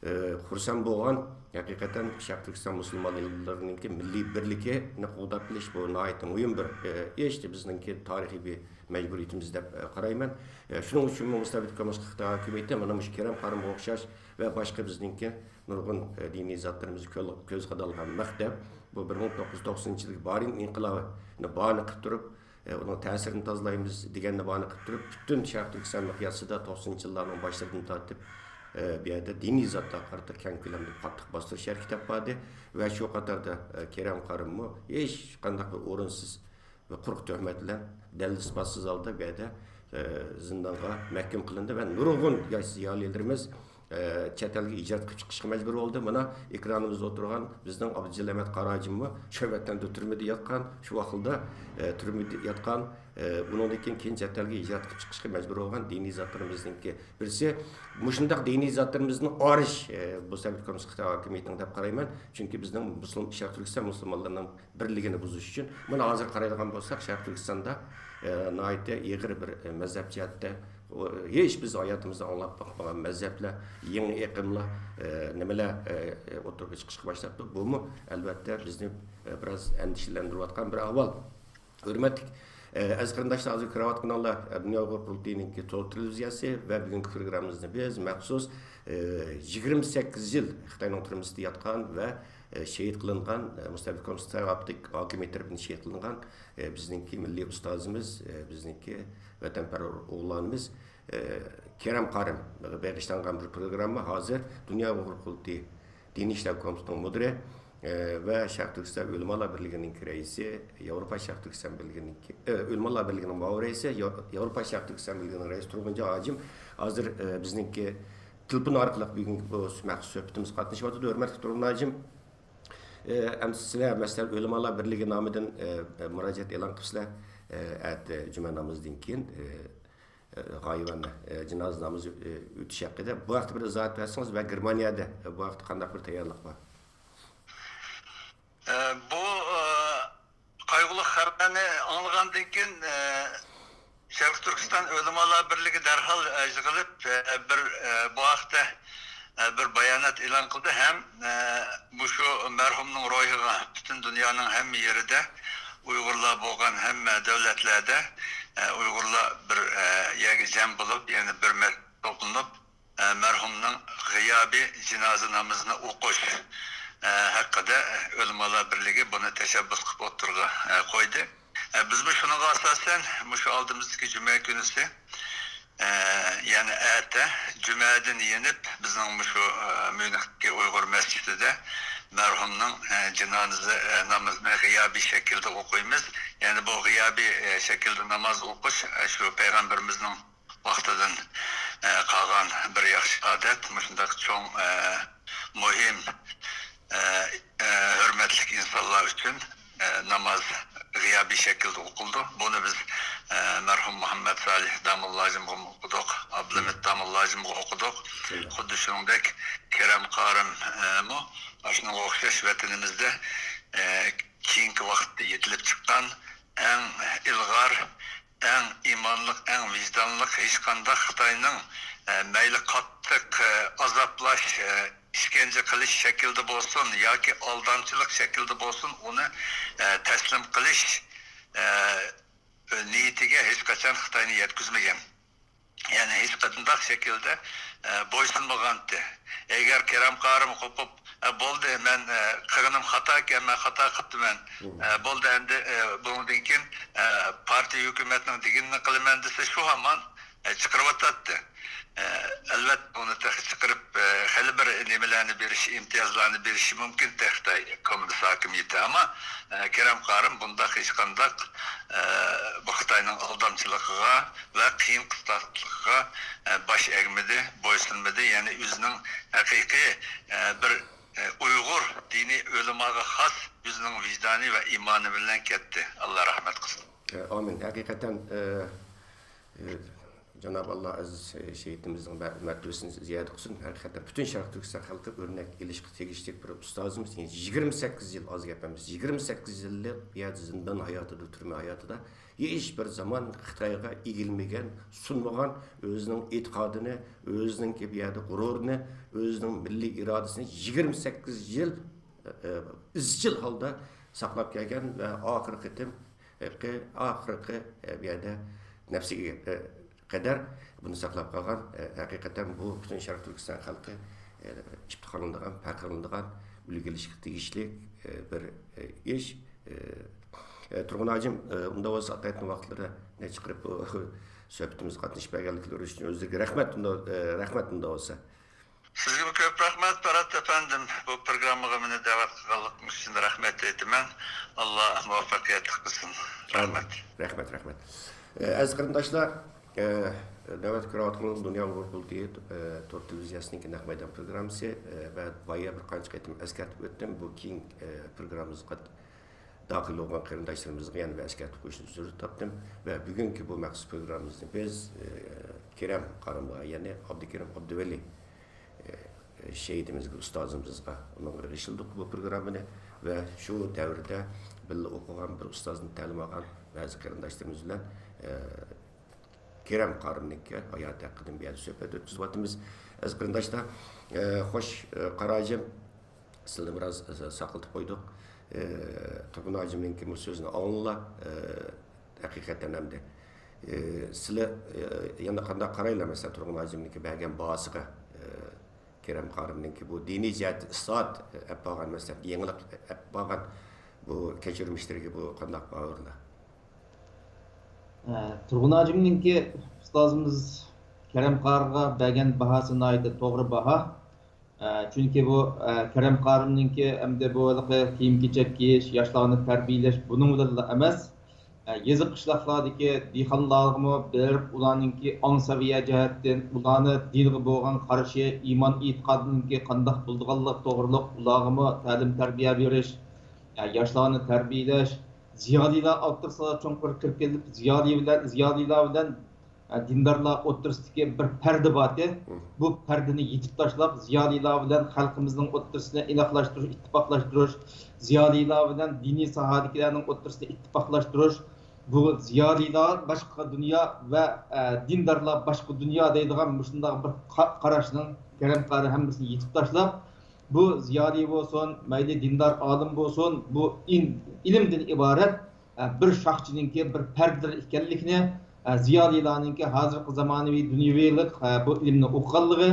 ئە، خۇرسەن بولغان، ھەقىقەتەن شەرقىي تۈركىستان مۇسۇلمانلىرىنىڭكى مىللىي بىرلىكىنى قوغداپ قېلىش بۇ ناھايىتى مۇھىم بىر، ئە، ئىش، بىزنىڭكى تارىخىي بىر مەجبۇرىيىتىمىز دەپ، ئە، قارايمەن. ئە، شۇنىڭ ئۈچۈنمۇ مۇستەبىت كوممۇنىست خىتاي ھاكىمىيىتى مانا مۇشۇ كېرەم قارىمغا ئوخشاش ۋە باشقا بىزنىڭكى نۇرغۇن، ئە، دىنىي زاتلىرىمىزنى كۆل-، كۆز قادالغان مەكتەپ، بۇ بىر مىڭ توققۇز يۈز توقسەنىنچى يىلدىكى بارىن ئىنقىلابىنى باھانە قىلىپ تۇرۇپ، ئە، ئۇنىڭ تەسىرىنى تازىلايمىز دېگەننى باھانە قىلىپ تۇرۇپ، پۈتۈن شەرقىي تۈركىستان مىقياسىدا توقسىنىنچى يىللارنىڭ باشلىرىدىن تارتىپ، ئە، بۇ يەردە دىنىي زاتلارغا قارىتا كەڭ كۆلەمدە قاتتىق باستۇرۇش ھەرىكىتى ئېلىپ باردى ۋە شۇ قاتاردا، ئە، كېرەم قارىممۇ ھېچقانداق بىر ئورۇنسىز ۋە قۇرۇق تۆھمەت بىلەن دەلىل-ئىسپاتسىز ھالدا بۇ يەردە، ئە، زىندانغا مەھكۇم قىلىندى ۋە نۇرغۇن ياش زىيالىيلىرىمىز، ئە، چەت ئەلگە ھىجرەت قىلىپ چىقىشقا مەجبۇر بولدى. مانا، ئېكرانىمىزدا ئولتۇرغان بىزنىڭ ئابدۇجېلىل ئەمەت قاراجىممۇ شۇ ۋەتەندە تۈرمىدە ياتقان، شۇ ۋاقىتتا، ئە، تۈرمىدە ياتقان، ئۇنىڭدىن كېيىن، كېيىن چەت ئەلگە ھىجرەت قىلىپ چىقىشقا مەجبۇر بولغان دىنىي زاتلىرىمىزنىڭكى بىرسى. مۇشۇنداق دىنىي زاتلىرىمىزنى ئارىش، ئە، بۇ سوۋېت كوممۇنىست خىتاي ھاكىمىيىتىنىڭ دەپ قارايمەن. چۈنكى بىزنىڭ مۇسۇلمان، شەرقىي تۈركىستان مۇسۇلمانلىرىنىڭ بىرلىكىنى بۇزۇش ئۈچۈن. مانا ھازىر قارايدىغان بولساق، شەرقىي تۈركىستاندا، ئە، ناھايىتى ئېغىر بىر، ئە، مەزھەپ جەھەتتە، ئۇ، ھېچ بىز ھاياتىمىزدا ئاڭلاپ باقمىغان مەزھەپلەر، يېڭى ئېقىملار، ئە، نېمىلەر، ئە، ئوتتۇرىغا چىقىشقا باشلاپتۇ. بۇمۇ، ئەلۋەتتە، بىزنى، ئە، بىراز ئەندىشىلەندۈرۈۋاتقان بىر ئەھۋال. ھۆرمەتلىك، ئە، ئەزىز قېرىنداشلار، ھازىر كۆرۈۋاتقىنىڭلار، ئە، دۇنيا ئۇيغۇر قۇرۇلتىيىنىڭكى تور تېلېۋىزىيەسى ۋە بۈگۈنكى پروگراممىمىزنى بىز مەخسۇس، ئە، يىگىرمە سەككىز يىل خىتاينىڭ تۈرمىسىدە ياتقان ۋە، ئە، شېھىت قىلىنغان، ئە، مۇستەبىت كوممۇنىست خىتاي ھاكىمىيىتى تەرىپىدىن شېھىت قىلىنغان، ئە، بىزنىڭكى مىللىي ئۇستازىمىز، ئە، بىزنىڭكى ۋەتەنپەرۋەر ئوغۇللارىمىز، ئە، كېرەم قارىمغا بېغىشلانغان بىر پروگرامما ھازىر دۇنيا ئۇيغۇر قۇرۇلتىيى دىنىي ئىشلار كومىتېتىنىڭ مۇدىرى، ئە، ۋە شەرقىي تۈركىستان ئۆلىمالار بىرلىكىنىڭكى رەئىسى، ياۋروپا شەرقىي تۈركىستان بىرلىكىنىڭكى، ئە، ئۆلىمالار بىرلىكىنىڭ مۇئاۋىن رەئىسى، ياۋ-، ياۋروپا شەرقىي تۈركىستان بىرلىكىنىڭ رەئىسى تۇرغۇنجان ھاجىم ھازىر، ئە، بىزنىڭكى تېلېفون ئارقىلىق بۈگۈنكى بۇ مەخسۇس سۆھبىتىمىزگە قاتنىشىۋاتىدۇ. ھۆرمەتلىك تۇرغۇن ھاجىم، ئە، ئەمدى سىلەر، مەسىلەن، ئۆلىمالار بىرلىكى نامىدىن، ئە، ئە، مۇراجىئەت ئېلان قىپسىلەر، ئە، ئەتە جۈمە نامىزىدىن كېيىن، ئە، ئە، غايىۋانە، ئە، جىنازا نامىزى، ئە، ئۆتۈش ھەققىدە. بۇ ھەقتە بىر ئىزاھات بەرسىڭىز ۋە گېرمانىيەدە، ئە، بۇ ھەقتە قانداق بىر تەييارلىق بار؟ ئە، بۇ، ئە، قايغۇلۇق خەۋەرنى ئاڭلىغاندىن كېيىن، ئە، شەرقىي تۈركىستان ئۆلىمالار بىرلىكى دەرھال، ئە، يىغىلىپ، ئە، بىر، ئە، بۇ ھەقتە، ئە، بىر بايانات ئېلان قىلدى ھەم، ئە، مۇشۇ مەرھۇمنىڭ روھىغا پۈتۈن دۇنيانىڭ ھەممە يېرىدە ئۇيغۇرلار بولغان ھەممە دۆلەتلەردە، ئە، ئۇيغۇرلار بىر، ئە، يەرگە جەم بولۇپ، يەنى بىر مەسچىتتە توپلىنىپ، ئە، مەرھۇمنىڭ غىيابىي جىنازا نامىزىنى ئوقۇش، ئە، ھەققىدە ئۆلىمالار بىرلىكى بۇنى تەشەببۇس قىلىپ ئوتتۇرىغا، ئە، قويدى. ئە، بىزمۇ شۇنىڭغا ئاساسەن مۇشۇ ئالدىمىزدىكى جۈمە كۈنىسى، ئە، يەنى ئەتە جۈمەدىن يېنىپ بىزنىڭ مۇشۇ، ئە، ميۇنختىكى ئۇيغۇر مەسچىتىدە مەرھۇمنىڭ، ئە، جىنازا، ئە، نامىزىنى غىيابىي شەكىلدە ئوقۇيمىز. يەنى بۇ غىيابىي، ئە، شەكىلدە ناماز ئوقۇش، ئە، شۇ پەيغەمبىرىمىزنىڭ ۋاقتىدىن، ئە، قالغان بىر ياخشى ئادەت. مۇشۇنداق چوڭ، ئە، مۇھىم، ئە، ئە، ھۆرمەتلىك ئىنسانلار ئۈچۈن، ئە، ناماز غىيابىي شەكىلدە ئوقۇلىدۇ. بۇنى بىز، ئە، مەرھۇم مۇھەممەد سالىھ داموللاجىمغىمۇ ئوقۇدۇق، ئابلىمىت داموللاجىمغا ئوقۇدۇق. خۇددى شۇنىڭدەك كېرەم قارىممۇ ئاشۇنىڭغا ئوخشاش ۋەتىنىمىزدە، ئە، كېيىنكى ۋاقىتتا يېتىلىپ چىققان ئەڭ ئىلغار، ئەڭ ئىمانلىق، ئەڭ ۋىجدانلىق، ھېچقانداق خىتاينىڭ، ئە، مەيلى قاتتىق، ئە، ئازابلاش، ئە، ئىشكەنجە قىلىش شەكلىدە بولسۇن ياكى ئالدامچىلىق شەكلىدە بولسۇن، ئۇنى، ئە، تەسلىم قىلىش، ئە، نىيىتىگە ھېچقاچان خىتاينى يەتكۈزمىگەن. يەنى ھېچقانداق شەكىلدە، ئە، بويسۇنمىغانتى. ئەگەر كېرەم قارىم قوپۇپ، «ئە، بولدى، مەن، ئە، قىلغىنىم خاتاكەن، مەن خاتا قىپتىمەن. ئە، بولدى، ئەمدى، ئە، بۇنىڭدىن كېيىن، ئە، پارتىيە ھۆكۈمەتنىڭ دېگىنىنى قىلىمەن» دېسە، شۇ ھامان، ئە، چىقىرىۋاتاتتى. ئە، ئەلۋەتتە، ئۇنى تېخى چىقىرىپ، ئە، خېلى بىر نېمىلەرنى بېرىش، ئىمتىيازلارنى بېرىشى مۇمكىن خىتاي كوممۇنىست ھاكىمىيىتى. ئەمما، ئە، كېرەم قارىم بۇنداق ھېچقانداق، ئە، بۇ خىتاينىڭ ئالدامچىلىقىغا ۋە قىيىن قىستاقلىقىغا، ئە، باش ئەگمىدى، بويسۇنمىدى. يەنى ئۆزىنىڭ ھەقىقىي، ئە، بىر، ئە، ئۇيغۇر دىنىي ئۆلىماغا خاس ئۆزىنىڭ ۋىجدانى ۋە ئىمانى بىلەن كەتتى. ئاللا رەھمەت قىلسۇن. ئامىن. ھەقىقەتەن، ئە، ئە، جاناب ئاللا ئەزىز، ئە، شېھىتىمىزنىڭ مە-، مەرتىۋىسىنى زىيادە قىلسۇن. ھەقىقەتەن پۈتۈن شەرقىي تۈركىستان خەلقى ئۆرنەك ئېلىشقا تېگىشلىك بىر ئۇستازىمىز. يەنى يىگىرمە سەككىز يىل ئاز گەپ ئەمەس. يىگىرمە سەككىز يىللىق بۇ يەردە زىندان ھاياتىدا، تۈرمە ھاياتىدا ھېچ بىر زامان خىتايغا ئېگىلمىگەن، سۇنمىغان، ئۆزىنىڭ ئېتىقادىنى، ئۆزىنىڭكى بۇ يەردە غۇرۇرىنى، ئۆزىنىڭ مىللىي ئىرادىسىنى يىگىرمە سەككىز يىل، ئە، ئىزچىل ھالدا ساقلاپ كەلگەن ۋە ئاخىرقى قېتىم، ئە، ئاخىرقى، ئە، بۇ يەردە نەپسىگە، ئە، قەدەر بۇنى ساقلاپ قالغان، ئە، ھەقىقەتەن بۇ پۈتۈن شەرقىي تۈركىستان خەلقى، ئە، ئىپتىخارلىنىدىغان، پەخىرلىنىدىغان، ئۈلگە ئېلىشقا تېگىشلىك، ئە، بىر، ئە، ئىش. ئە، ئە، تۇرغۇن ھاجىم، ئە، ئۇنداق بولسا ئاتايتىن ۋاقىتلىرىنى چىقىرىپ بۇ سۆھبىتىمىزگە قاتنىشىپ بەرگەنلىكلىرى ئۈچۈن ئۆزلىرىگە رەھمەت، ئۇنداق، ئە، رەھمەت ئۇنداق بولسا. سىزگىمۇ كۆپ رەھمەت، پەرھات ئەپەندىم، بۇ پروگراممىغا مېنى دەۋەت قىلغانلىقىڭىز ئۈچۈن رەھمەت ئېيتىمەن. ئاللا مۇۋەپپەقىيەتلىك قىلسۇن. رەھمەت. رەھمەت، رەھمەت. ئە، ئەزىز قېرىنداشلار، ئە، نۆۋەتتە كۆرۈۋاتقىنىڭىز دۇنيا ئۇيغۇر قۇرۇلتىيى، ئە، تور تېلېۋىزىيەسىنىڭكى نەق مەيدان پروگراممىسى، ئە، ۋە بايا بىر قانچە قېتىم ئەسكەرتىپ ئۆتتۈم. بۇ كېيىن، ئە، پروگراممىمىزغا داخىل بولغان قېرىنداشلىرىمىزغا يەنە بىر ئەسكەرتىپ قويۇشنى زۆرۈر تاپتىم ۋە بۈگۈنكى بۇ مەخسۇس پروگراممىمىزنى بىز، ئە، كېرەم قارىمغا، يەنى ئابدۇكېرىم ئابدۇۋەلى، ئە، شېھىتىمىزگە، ئۇستازىمىزغا، ئۇنىڭغا بېغىشلىدۇق بۇ پروگراممىنى ۋە شۇ دەۋردە بىللە ئوقۇغان، بىر ئۇستازدىن تەلىم ئالغان بەزى قېرىنداشلىرىمىز بىلەن، ئە، كېرەم قارىمنىڭكى ھاياتى ھەققىدە بۇ يەردە سۆھبەت ئۆتكۈزۈۋاتىمىز. ئەزىز قېرىنداشلار، ئە، خوش، ئە، قارا ھاجىم، سىلىنى بىراز، ئە، ساقلىتىپ قويدۇق. ئە، تۇرغۇن ھاجىمنىڭكى بۇ سۆزىنى ئاڭلىلا، ئە، ھەقىقەتەن ئەمدى، ئە، سىلى، ئە، يەنە قانداق قارايلا، مەسىلەن، تۇرغۇن ھاجىمنىڭكى بەرگەن باھاسىغا، ئە، كېرەم قارىمنىڭكى بۇ دىنىي جەھەتتە ئىسلاھات ئەپ بارغان، مەسىلەن، يېڭىلىق ئەپ بارغان بۇ كەچۈرمىشلىرىگە بۇ قانداق باھا بېرىلە؟ ئە، تۇرغۇن ھاجىمنىڭكى ئۇستازىمىز كەرەم قارىغا بەرگەن باھاسى ناھايىتى توغرا باھا. ئە، چۈنكى بۇ، ئە، كەرەم قارىمنىڭكى ئەمدى بۇ ھېلىقى كىيىم-كېچەك كىيىش، ياشلارنى تەربىيەلەش بۇنىڭ بىلەنلا ئەمەس، ئە، يېزا قىشلاقلاردىكى دېھقانلارغىمۇ بېرىپ، ئۇلارنىڭكى ئاڭ سەۋىيە جەھەتتىن، ئۇلارنى دىنغا بولغان قارىشى، ئىمان ئېتىقادىنىڭكى قانداق بولىدىغانلىقى توغرۇلۇق ئۇلارغىمۇ تەلىم-تەربىيە بېرىش، ئە، ياشلارنى تەربىيەلەش، زىيالىيلار ئوتتۇرىسىغا چوڭقۇر كىرىپ كېلىپ، زىيالىي بىلەن، زىيالىيلار بىلەن، ئە، دىندارلار ئوتتۇرىسىدىكى بىر پەردە بارتى. بۇ پەردىنى يېتىپ تاشلاپ، زىيالىيلار بىلەن خەلقىمىزنىڭ ئوتتۇرىسىنى ئىناقلاشتۇرۇش، ئىتتىپاقلاشتۇرۇش، زىيالىيلار بىلەن دىنىي ساھەدىكىلەرنىڭ ئوتتۇرىسىنى ئىتتىپاقلاشتۇرۇش، بۇ زىيالىيلار باشقا دۇنيا ۋە، ئە، دىندارلار باشقا دۇنيا دەيدىغان مۇشۇنداق بىر قا-، قاراشنىڭ كەرەم قارى ھەممىسىنى يېتىپ تاشلاپ، بۇ زىيالىي بولسۇن، مەيلى دىندار ئالىم بولسۇن، بۇ ئىن-، ئىلىمدىن ئىبارەت، ئە، بىر شاخچىنىڭكى بىر پەردىلىرى ئىكەنلىكىنى، ئە، زىيالىيلارنىڭكى ھازىرقى زامانىۋى دۇنيەۋىلىك، ئە، بۇ ئىلىمنى ئوقۇغانلىقى،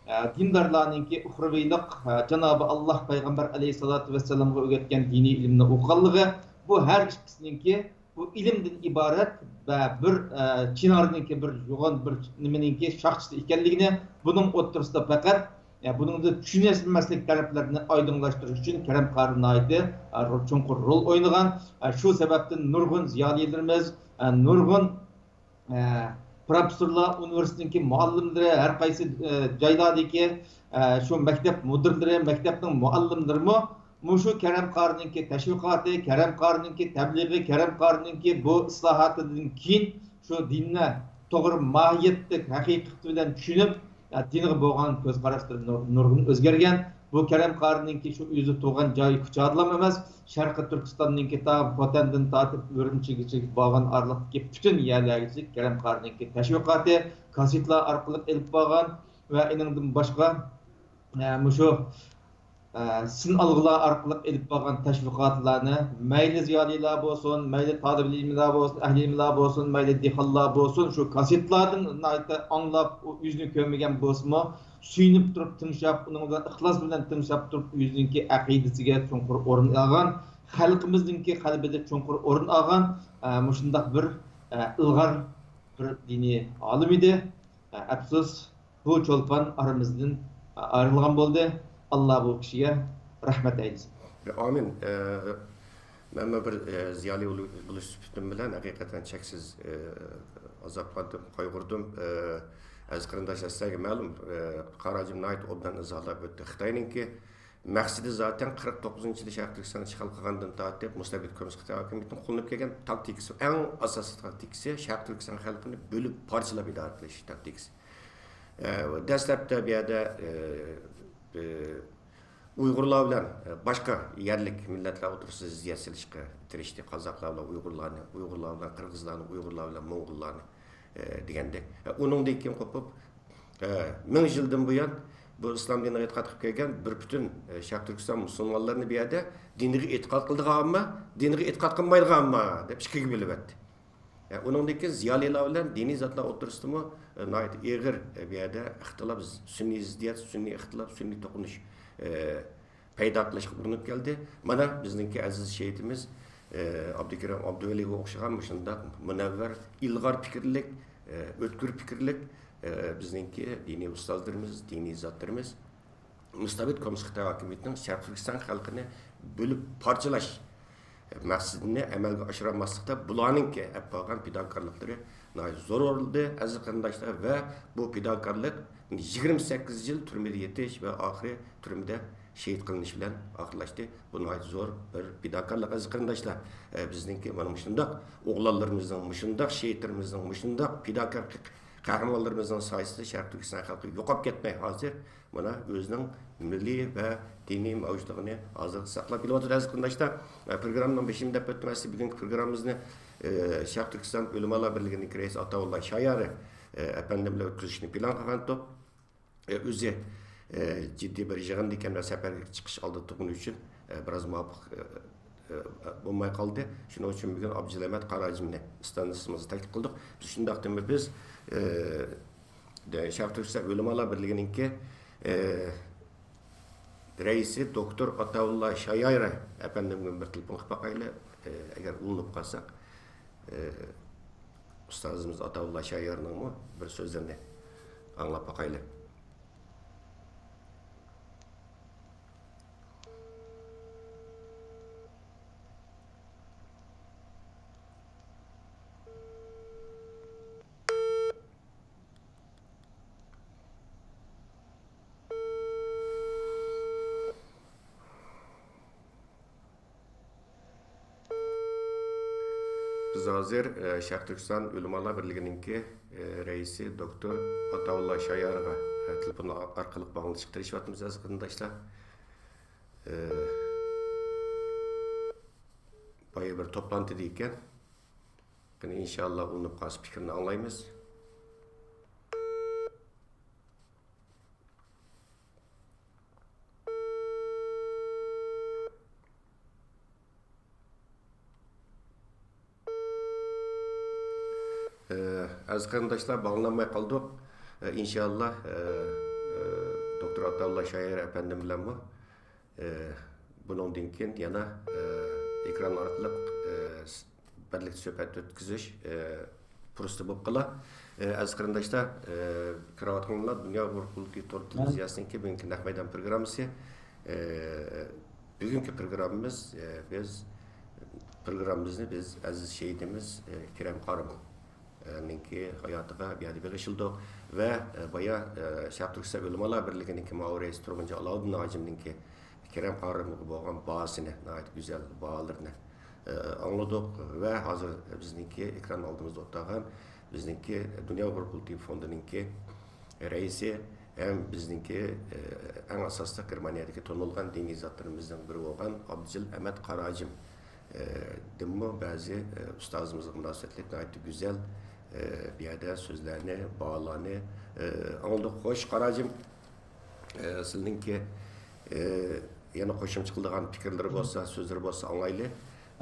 ئە، دىندارلارنىڭكى ئۇخروۋىلىق، ئە، جانابى ئاللاھ پەيغەمبەر ئەلەيھىسسالاتۇ ۋەسسالامغا ئۆگەتكەن دىنىي ئىلىمنى ئوقۇغانلىقى، بۇ ھەر ئىككىسىنىڭكى بۇ ئىلىمدىن ئىبارەت ۋە بىر، ئە، چىنارنىڭكى بىر يوغان بىر نېمىنىڭكى شاخچىسى ئىكەنلىكىنى، بۇنىڭ ئوتتۇرىسىدا پەقەت، ئە، بۇنىڭدا چۈشىنىشمەسلىك تەرەپلەرنى ئايدىڭلاشتۇرۇش ئۈچۈن كەرەم قارى ناھايىتى، ئە، چوڭقۇر رول ئوينىغان. ئە، شۇ سەۋەبتىن نۇرغۇن زىيالىيلىرىمىز، ئە، نۇرغۇن، ئە، پروفېسسورلار، ئۇنىۋېرسىتېتنىڭكى مۇئەللىملىرى، ھەر قايسى، ئە، جايلاردىكى، ئە، شۇ مەكتەپ مۇدىرلىرى، مەكتەپنىڭ مۇئەللىملىرىمۇ مۇشۇ كەرەم قارىنىڭكى تەشۋىقاتى، كەرەم قارىنىڭكى تەبلىغى، كەرەم قارىنىڭكى بۇ ئىسلاھاتىدىن كېيىن شۇ دىننى توغرا ماھىيەتلىك ھەقىقىتى بىلەن چۈشىنىپ، دىنغا بولغان كۆز قاراشلىرى نۇر-، نۇرغۇن ئۆزگەرگەن. بۇ كەرەم قارىنىڭكى شۇ ئۆزى تۇغقان جايى كۇچادىلام ئەمەس، شەرقىي تۈركىستاننىڭكى تا خوتەندىن تارتىپ ئۈرۈمچىگىچە بارغان ئارىلىقتىكى پۈتۈن يەرلەرگىچە كەرەم قارىنىڭكى تەشۋىقاتى، كاسېتلار ئارقىلىق ئېلىپ بارغان ۋە ئېنىڭدىن باشقا، ئە، مۇشۇ ئە، سىن ئالغۇلار ئارقىلىق ئېلىپ بارغان تەشۋىقاتلارنى مەيلى زىيالىيلار بولسۇن، مەيلى تالىپ ئىلىملار بولسۇن، ئەھلى ئىلىملار بولسۇن، مەيلى دېھقانلار بولسۇن، شۇ كاسېتلاردىن ناھايىتى ئاڭلاپ، ئۇ يۈزىنى كۆرمىگەن بولسىمۇ، سۆيۈنۈپ تۇرۇپ تىڭشاپ، ئۇنىڭ بىلەن ئىخلاس بىلەن تىڭشاپ تۇرۇپ، ئۆزىنىڭكى ئەقىدىسىگە چوڭقۇر ئورۇن ئالغان، خەلقىمىزنىڭكى قەلبىدە چوڭقۇر ئورۇن ئالغان، ئە، مۇشۇنداق بىر، ئە، ئىلغار بىر دىنىي ئالىم ئىدى. ئەپسۇس، بۇ چولپان ئارىمىزدىن ئايرىلغان بولدى. ئاللا بۇ كىشىگە رەھمەت ئەيلىسۇن. ئامىن. ئە، مەنمۇ بىر، ئە، زىيالىي بولۇش سۈپىتىم بىلەن ھەقىقەتەن چەكسىز، ئە، ئازابلاندىم، قايغۇردۇم. ئە، ئەزىز قېرىنداشلار، سىلەرگە مەلۇم، ئە، قارا ھاجىم ناھايىتى ئوبدان ئىزاھلاپ ئۆتتى. خىتاينىڭكى مەقسىتى زاتەن قىرىق توققۇزىنچى يىلى شەرقىي تۈركىستان ئىشغال قىلغاندىن تارتىپ مۇستەبىت كوممۇنىست خىتاي ھاكىمىيىتىنىڭ قوللىنىپ كەلگەن تاكتىكىسى، ئەڭ ئاساسىي تاكتىكىسى شەرقىي تۈركىستان خەلقىنى بۆلۈپ پارچىلاپ ئىدارە قىلىش تاكتىكىسى. ئە، دەسلەپتە بۇ يەردە، ئە، ئە، ئۇيغۇرلار بىلەن، ئە، باشقا يەرلىك مىللەتلەر ئوتتۇرىسىدا زىددىيەت سېلىشقا تىرىشتى. قازاقلار بىلەن ئۇيغۇرلارنى، ئۇيغۇرلار بىلەن قىرغىزلارنى، ئۇيغۇرلار بىلەن موڭغۇللارنى، ئە، دېگەندەك. ئە، ئۇنىڭدىن كېيىن قوپۇپ، ئە، مىڭ يىلدىن بۇيان بۇ ئىسلام دىنىغا ئېتىقاد قىلىپ كەلگەن بىر پۈتۈن، ئە، شەرقىي تۈركىستان مۇسۇلمانلىرىنى بۇ يەردە دىنىغا ئېتىقاد قىلىدىغان ئامما، دىنىغا ئېتىقاد قىلمايدىغان ئامما دەپ ئىككىگە بۆلۈۋەتتى. ئە، ئۇنىڭدىن كېيىن زىيالىيلار بىلەن دىنىي زاتلار ئوتتۇرىسىدىمۇ، ئە، ناھايىتى ئېغىر، ئە، بۇ يەردە ئىختىلاپ، سۈننىي زىددىيەت، سۈننىي ئىختىلاپ، سۈننىي توقۇنۇش، ئە، پەيدا قىلىشقا ئۇرۇنۇپ كەلدى. مانا، بىزنىڭكى ئەزىز شېھىتىمىز، ئە، ئابدۇكېرىم ئابدۇۋەلىگە ئوخشىغان مۇشۇنداق مۇنەۋۋەر، ئىلغار پىكىرلىك، ئە، ئۆتكۈر پىكىرلىك، ئە، بىزنىڭكى دىنىي ئۇستازلىرىمىز، دىنىي زاتلىرىمىز مۇستەبىت كوممۇنىست خىتاي ھاكىمىيىتىنىڭ شەرقىي تۈركىستان خەلقىنى بۆلۈپ پارچىلاش مەقسىتىنى ئەمەلگە ئاشۇرالماسلىقتا بۇلارنىڭكى ئېلىپ بارغان پىداكارلىقلىرى ناھايىتى زور ئورۇندا، ئەزىز قېرىنداشلار، ۋە بۇ پىداكارلىق يىگىرمە سەككىز يىل تۈرمىدە يېتىش ۋە ئاخىرى تۈرمىدە شېھىت قىلىنىش بىلەن ئاخىرلاشتى. بۇ ناھايىتى زور بىر پىداكارلىق، ئەزىز قېرىنداشلار. ئە، بىزنىڭكى مانا مۇشۇنداق ئوغلانلىرىمىزنىڭ، مۇشۇنداق شېھىتلىرىمىزنىڭ، مۇشۇنداق پىداكار قەھرىمانلىرىمىزنىڭ سايىسىدا شەرقىي تۈركىستان خەلقى يوقاپ كەتمەي، ھازىر مانا ئۆزىنىڭ مىللىي ۋە دىنىي مەۋجۇتلۇقىنى ھازىر ساقلاپ كېلىۋاتىدۇ، ئەزىز قېرىنداشلار. ئە، پروگراممىنىڭ بېشىنى دەپ ئۆتتۈم، ئەسلى بۈگۈنكى پروگراممىمىزنى، ئە، شەرقىي تۈركىستان ئۆلىمالار بىرلىكىنىڭكى رەئىسى ئاتاۋۇللا شايارى، ئە، ئەپەندىم بىلەن ئۆتكۈزۈشنى پىلان قىلغانىدۇق. ئۆزى جىددىي بىر يىغىندا ئىكەن ۋە سەپەرگە چىقىش ئالدىدا تۇرغىنى ئۈچۈن بىراز مۇۋاپىق بولماي قالدى. شۇنىڭ ئۈچۈن بۈگۈن ئابدۇجېلىل ئەمەت قاراجىمنى ئىستانسىمىزغا تەكلىپ قىلدۇق. شۇنداقتىمۇ بىز شەرقىي تۈركىستان ئۆلىمالار بىرلىكىنىڭكى رەئىسى دوكتور ئاتاۋۇللا شايايرا ئەپەندىمگە بىر تېلېفون قىلىپ باقايلى، ئەگەر ئۇلىنىپ قالساق. ئۇستازىمىز ئاتاۋۇللا شايارنىڭمۇ بىر سۆزلىرىنى ئاڭلاپ باقايلى. بىز ھازىر، ئە، شەرقىي تۈركىستان ئۆلىمالار بىرلىكىنىڭكى، ئە، رەئىسى دوكتور ئاتاۋۇللا شايارغا، ئە، تېلېفون ئارقىلىق باغلىنىشقا تىرىشىۋاتىمىز، ئەزىز قېرىنداشلار. ئە، بايا بىر توپلانتىدا ئىكەن. قېنى، ئىنشاللا، ئۇلىنىپ قالسا پىكرىنى ئاڭلايمىز. ئەزىز قېرىنداشلار، باغلىنالماي قالدۇق. ئىنشاللا، دوكتور ئاتاۋۇللا شايار ئەپەندىم بىلەنمۇ، بۇنىڭدىن كېيىن يەنە، ئېكران ئارقىلىق، بىرلىكتە سۆھبەت ئۆتكۈزۈش پۇرسىتى بولۇپ قالا. ئەزىز قېرىنداشلار، كۆرۈۋاتقىنىڭلار، دۇنيا ئۇيغۇر قۇرۇلتىيى تور تېلېۋىزىيەسىنىڭكى بۈگۈنكى نەق مەيدان پروگراممىسى. بۈگۈنكى پروگراممىمىز، بىز پروگراممىمىزنى بىز ئەزىز شېھىتىمىز، كېرەم قارىمنىڭكى ھاياتىغا بۇ يەردە بېغىشلىدۇق ۋە، بايا، شەرقىي تۈركىستان ئۆلىمالار بىرلىكىنىڭكى مۇئاۋىن رەئىسى تۇرغۇنجى ئالاۋۇددىن ھاجىمنىڭكى كېرەم قارىمغا بولغان باھاسىنى، ناھايىتى گۈزەل باھالىرىنى، ئە، ئاڭلىدۇق ۋە ھازىر بىزنىڭكى ئېكران ئالدىمىزدا ئولتۇرغان بىزنىڭكى دۇنيا ئۇيغۇر قۇرۇلتىيى فوندىنىڭكى رەئىسى ھەم بىزنىڭكى، ئە، ئەڭ ئاساسلىق گېرمانىيەدىكى تونۇلغان دىنىي زاتلىرىمىزنىڭ بىرى بولغان ئابدۇجېلىل ئەمەت قاراجىم، ئە، دىنمۇ بەزى، ئە، ئۇستازىمىزغا مۇناسىۋەتلىك ناھايىتى گۈزەل، ئە، بۇ يەردە سۆزلەرنى، باھالارنى، ئە، ئاڭلىدۇق. خوش، قاراجىم. ئە، سىلىنىڭكى، ئە، يەنە قوشۇمچە قىلىدىغان پىكىرلىرى بولسا، سۆزلىرى بولسا ئاڭلايلى.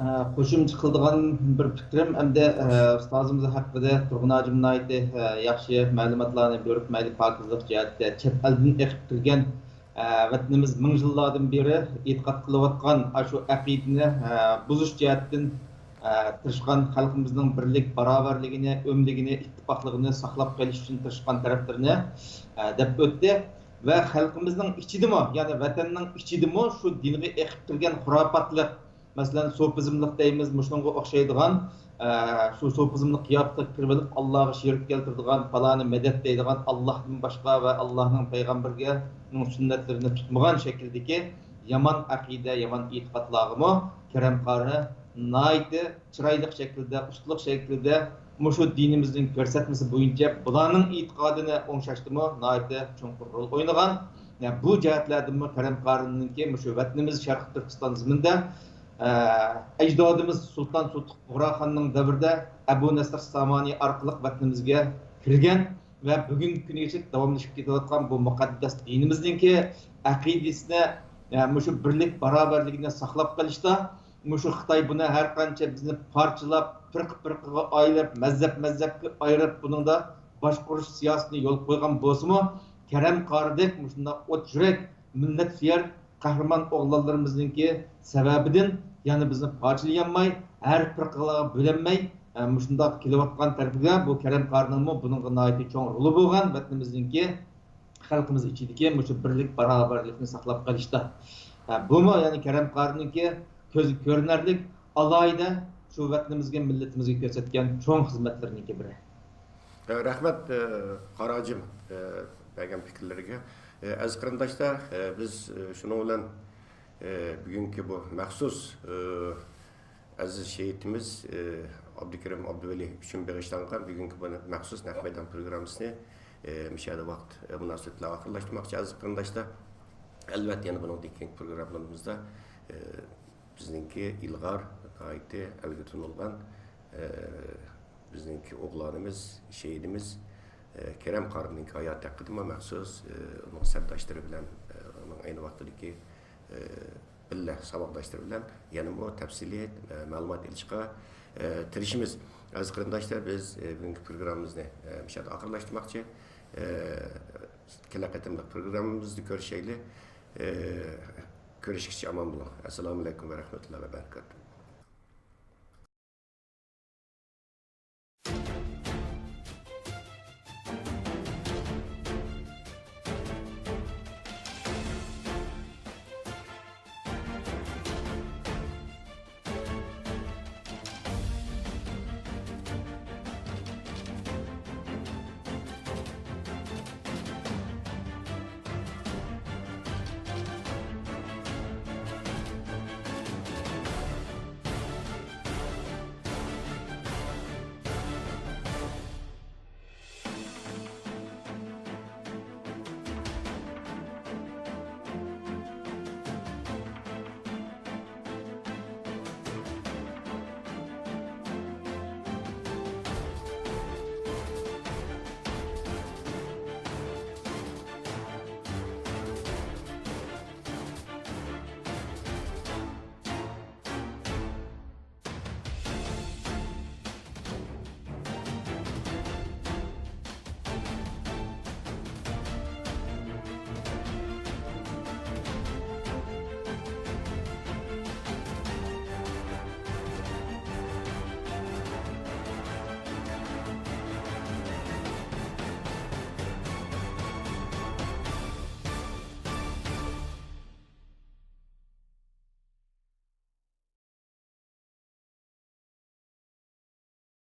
ئە، قوشۇمچە قىلىدىغان بىر پىكرىم، ئەمدى، ئە، ئۇستازىمىز ھەققىدە تۇرغۇن ھاجىم ناھايىتى، ئە، ياخشى مەلۇماتلارنى بېرىپ، مەيلى پاكىزلىق جەھەتتە، چەت ئەلدىن ئېقىپ كىرگەن، ئە، ۋەتىنىمىز مىڭ يىللاردىن بېرى ئېتىقاد قىلىۋاتقان ئاشۇ ئەقىدىنى، ئە، بۇزۇش جەھەتتىن ئە، تىرىشقان، خەلقىمىزنىڭ بىرلىك، باراۋەرلىكىنى، ئۆملۈكىنى، ئىتتىپاقلىقىنى ساقلاپ قېلىش ئۈچۈن تىرىشقان تەرەپلىرىنى، ئە، دەپ ئۆتتى. ۋە خەلقىمىزنىڭ ئىچىدىمۇ، يەنى ۋەتەننىڭ ئىچىدىمۇ شۇ دىنغا ئېقىپ كىرگەن خۇراپاتلىق، مەسىلەن، سوپىزملىق دەيمىز، مۇشۇنىڭغا ئوخشايدىغان، ئە، شۇ سوپىزملىق قىياپىتىگە كىرىۋېلىپ، ئاللاغا شېرىك كەلتۈرىدىغان، پالانى مەدەت دەيدىغان، ئاللاھتىن باشقا ۋە ئاللاھنىڭ پەيغەمبىرىگە، سۈننەتلىرىنى تۇتمىغان شەكىلدىكى يامان ئەقىدە، يامان ئېتىقادلارغىمۇ كېرەم قارى ناھايىتى چىرايلىق شەكىلدە، ئۇستىلىق شەكىلدە مۇشۇ دىنىمىزنىڭ كۆرسەتمىسى بويىچە بۇلارنىڭ ئېتىقادىنى ئوڭشاشتىمۇ ناھايىتى چوڭقۇر رول ئوينىغان. يەنى بۇ جەھەتلەردىنمۇ كېرەم قارىنىڭكى مۇشۇ ۋەتىنىمىز شەرقىي تۈركىستان زېمىنىدە، ئە، ئەجدادىمىز سۇلتان سۇلتۇق بۇغراخاننىڭ دەۋرىدە ئەبۇ نەسىر سامانى ئارقىلىق ۋەتىنىمىزگە كىرگەن. ۋە بۈگۈنكى كۈنگىچە داۋاملىشىپ كېتىۋاتقان بۇ مۇقەددەس دىنىمىزنىڭكى ئەقىدىسىنى، ئە، مۇشۇ بىرلىك، باراۋەرلىكىنى ساقلاپ قېلىشتا، مۇشۇ خىتاي بۇنى ھەر قانچە بىزنى پارچىلاپ، پىرقە-پىرقىغا ئايرىپ، مەزھەپ-مەزھەپكە ئايرىپ، بۇنىڭدا باشقۇرۇش سىياسىتىنى يولغا قويغان بولسىمۇ، كېرەم قارىدەك مۇشۇنداق ئوت يۈرەك، مىللەت سۆيەر قەھرىمان ئوغلانلىرىمىزنىڭكى سەۋەبىدىن يەنە بىزنى پارچىلىيالماي، ھەر پىرقىلارغا بۆلەلمەي، ئە، مۇشۇنداق كېلىۋاتقان تەرىپىگە بۇ كېرەم قارىنىڭمۇ بۇنىڭغا ناھايىتى چوڭ رولى بولغان ۋەتىنىمىزنىڭكى خەلقىمىز ئىچىدىكى مۇشۇ بىرلىك، باراۋەرلىكنى ساقلاپ قېلىشتا. ئە، بۇمۇ يەنى كېرەم قارىنىڭكى كۆزگە كۆرۈنەرلىك ئالاھىدە شۇ ۋەتىنىمىزگە، مىللىتىمىزگە كۆرسەتكەن چوڭ خىزمەتلىرىنىڭكى بىرى. ئە، رەھمەت، ئە، قاراجىم. ئە، بەرگەن پىكىرلىرىگە. ئە، ئەزىز قېرىنداشلار، ئە، بىز، ئە، شۇنىڭ بىلەن، ئە، بۈگۈنكى بۇ مەخسۇس، ئە، ئەزىز شېھىتىمىز، ئە، ئابدۇكېرىم ئابدۇۋەلى ئۈچۈن بېغىشلانغان بۈگۈنكى بۇ مەخسۇس نەق مەيدان پروگراممىسىنى، ئە، مۇشۇ يەردە ۋاقىت، ئە، مۇناسىۋىتى بىلەن ئاخىرلاشتۇرماقچى، ئەزىز قېرىنداشلار. ئەلۋەتتە، يەنە بۇنىڭدىن كېيىنكى پروگراممىلىرىمىزدا، ئە، بىزنىڭكى ئىلغار ناھايىتى ئەلگە تونۇلغان، ئە، بىزنىڭكى ئوغلانىمىز، شېھىتىمىز، ئە، كېرەم قارىمنىڭكى ھاياتى ھەققىدىمۇ مەخسۇس، ئە، ئۇنىڭ سەپداشلىرى بىلەن، ئە، ئۇنىڭ ئەينى ۋاقىتتىكى، ئە، بىللە ساۋاقداشلىرى بىلەن يەنىمۇ تەپسىلىي، ئە، مەلۇمات ئېلىشقا، ئە، تىرىشىمىز. ئەزىز قېرىنداشلار، بىز، ئە، بۈگۈنكى پروگراممىمىزنى، ئە، مۇشۇ يەردە ئاخىرلاشتۇرماقچى. ئە، كېلەر قېتىملىق پروگراممىمىزدا كۆرۈشەيلى. ئە، كۆرۈشكىچە ئامان بولۇڭ. ئەسسالامۇ ئەلەيكۇم ۋە رەھمەتۇللاھى ۋە بەرىكاتۇھ.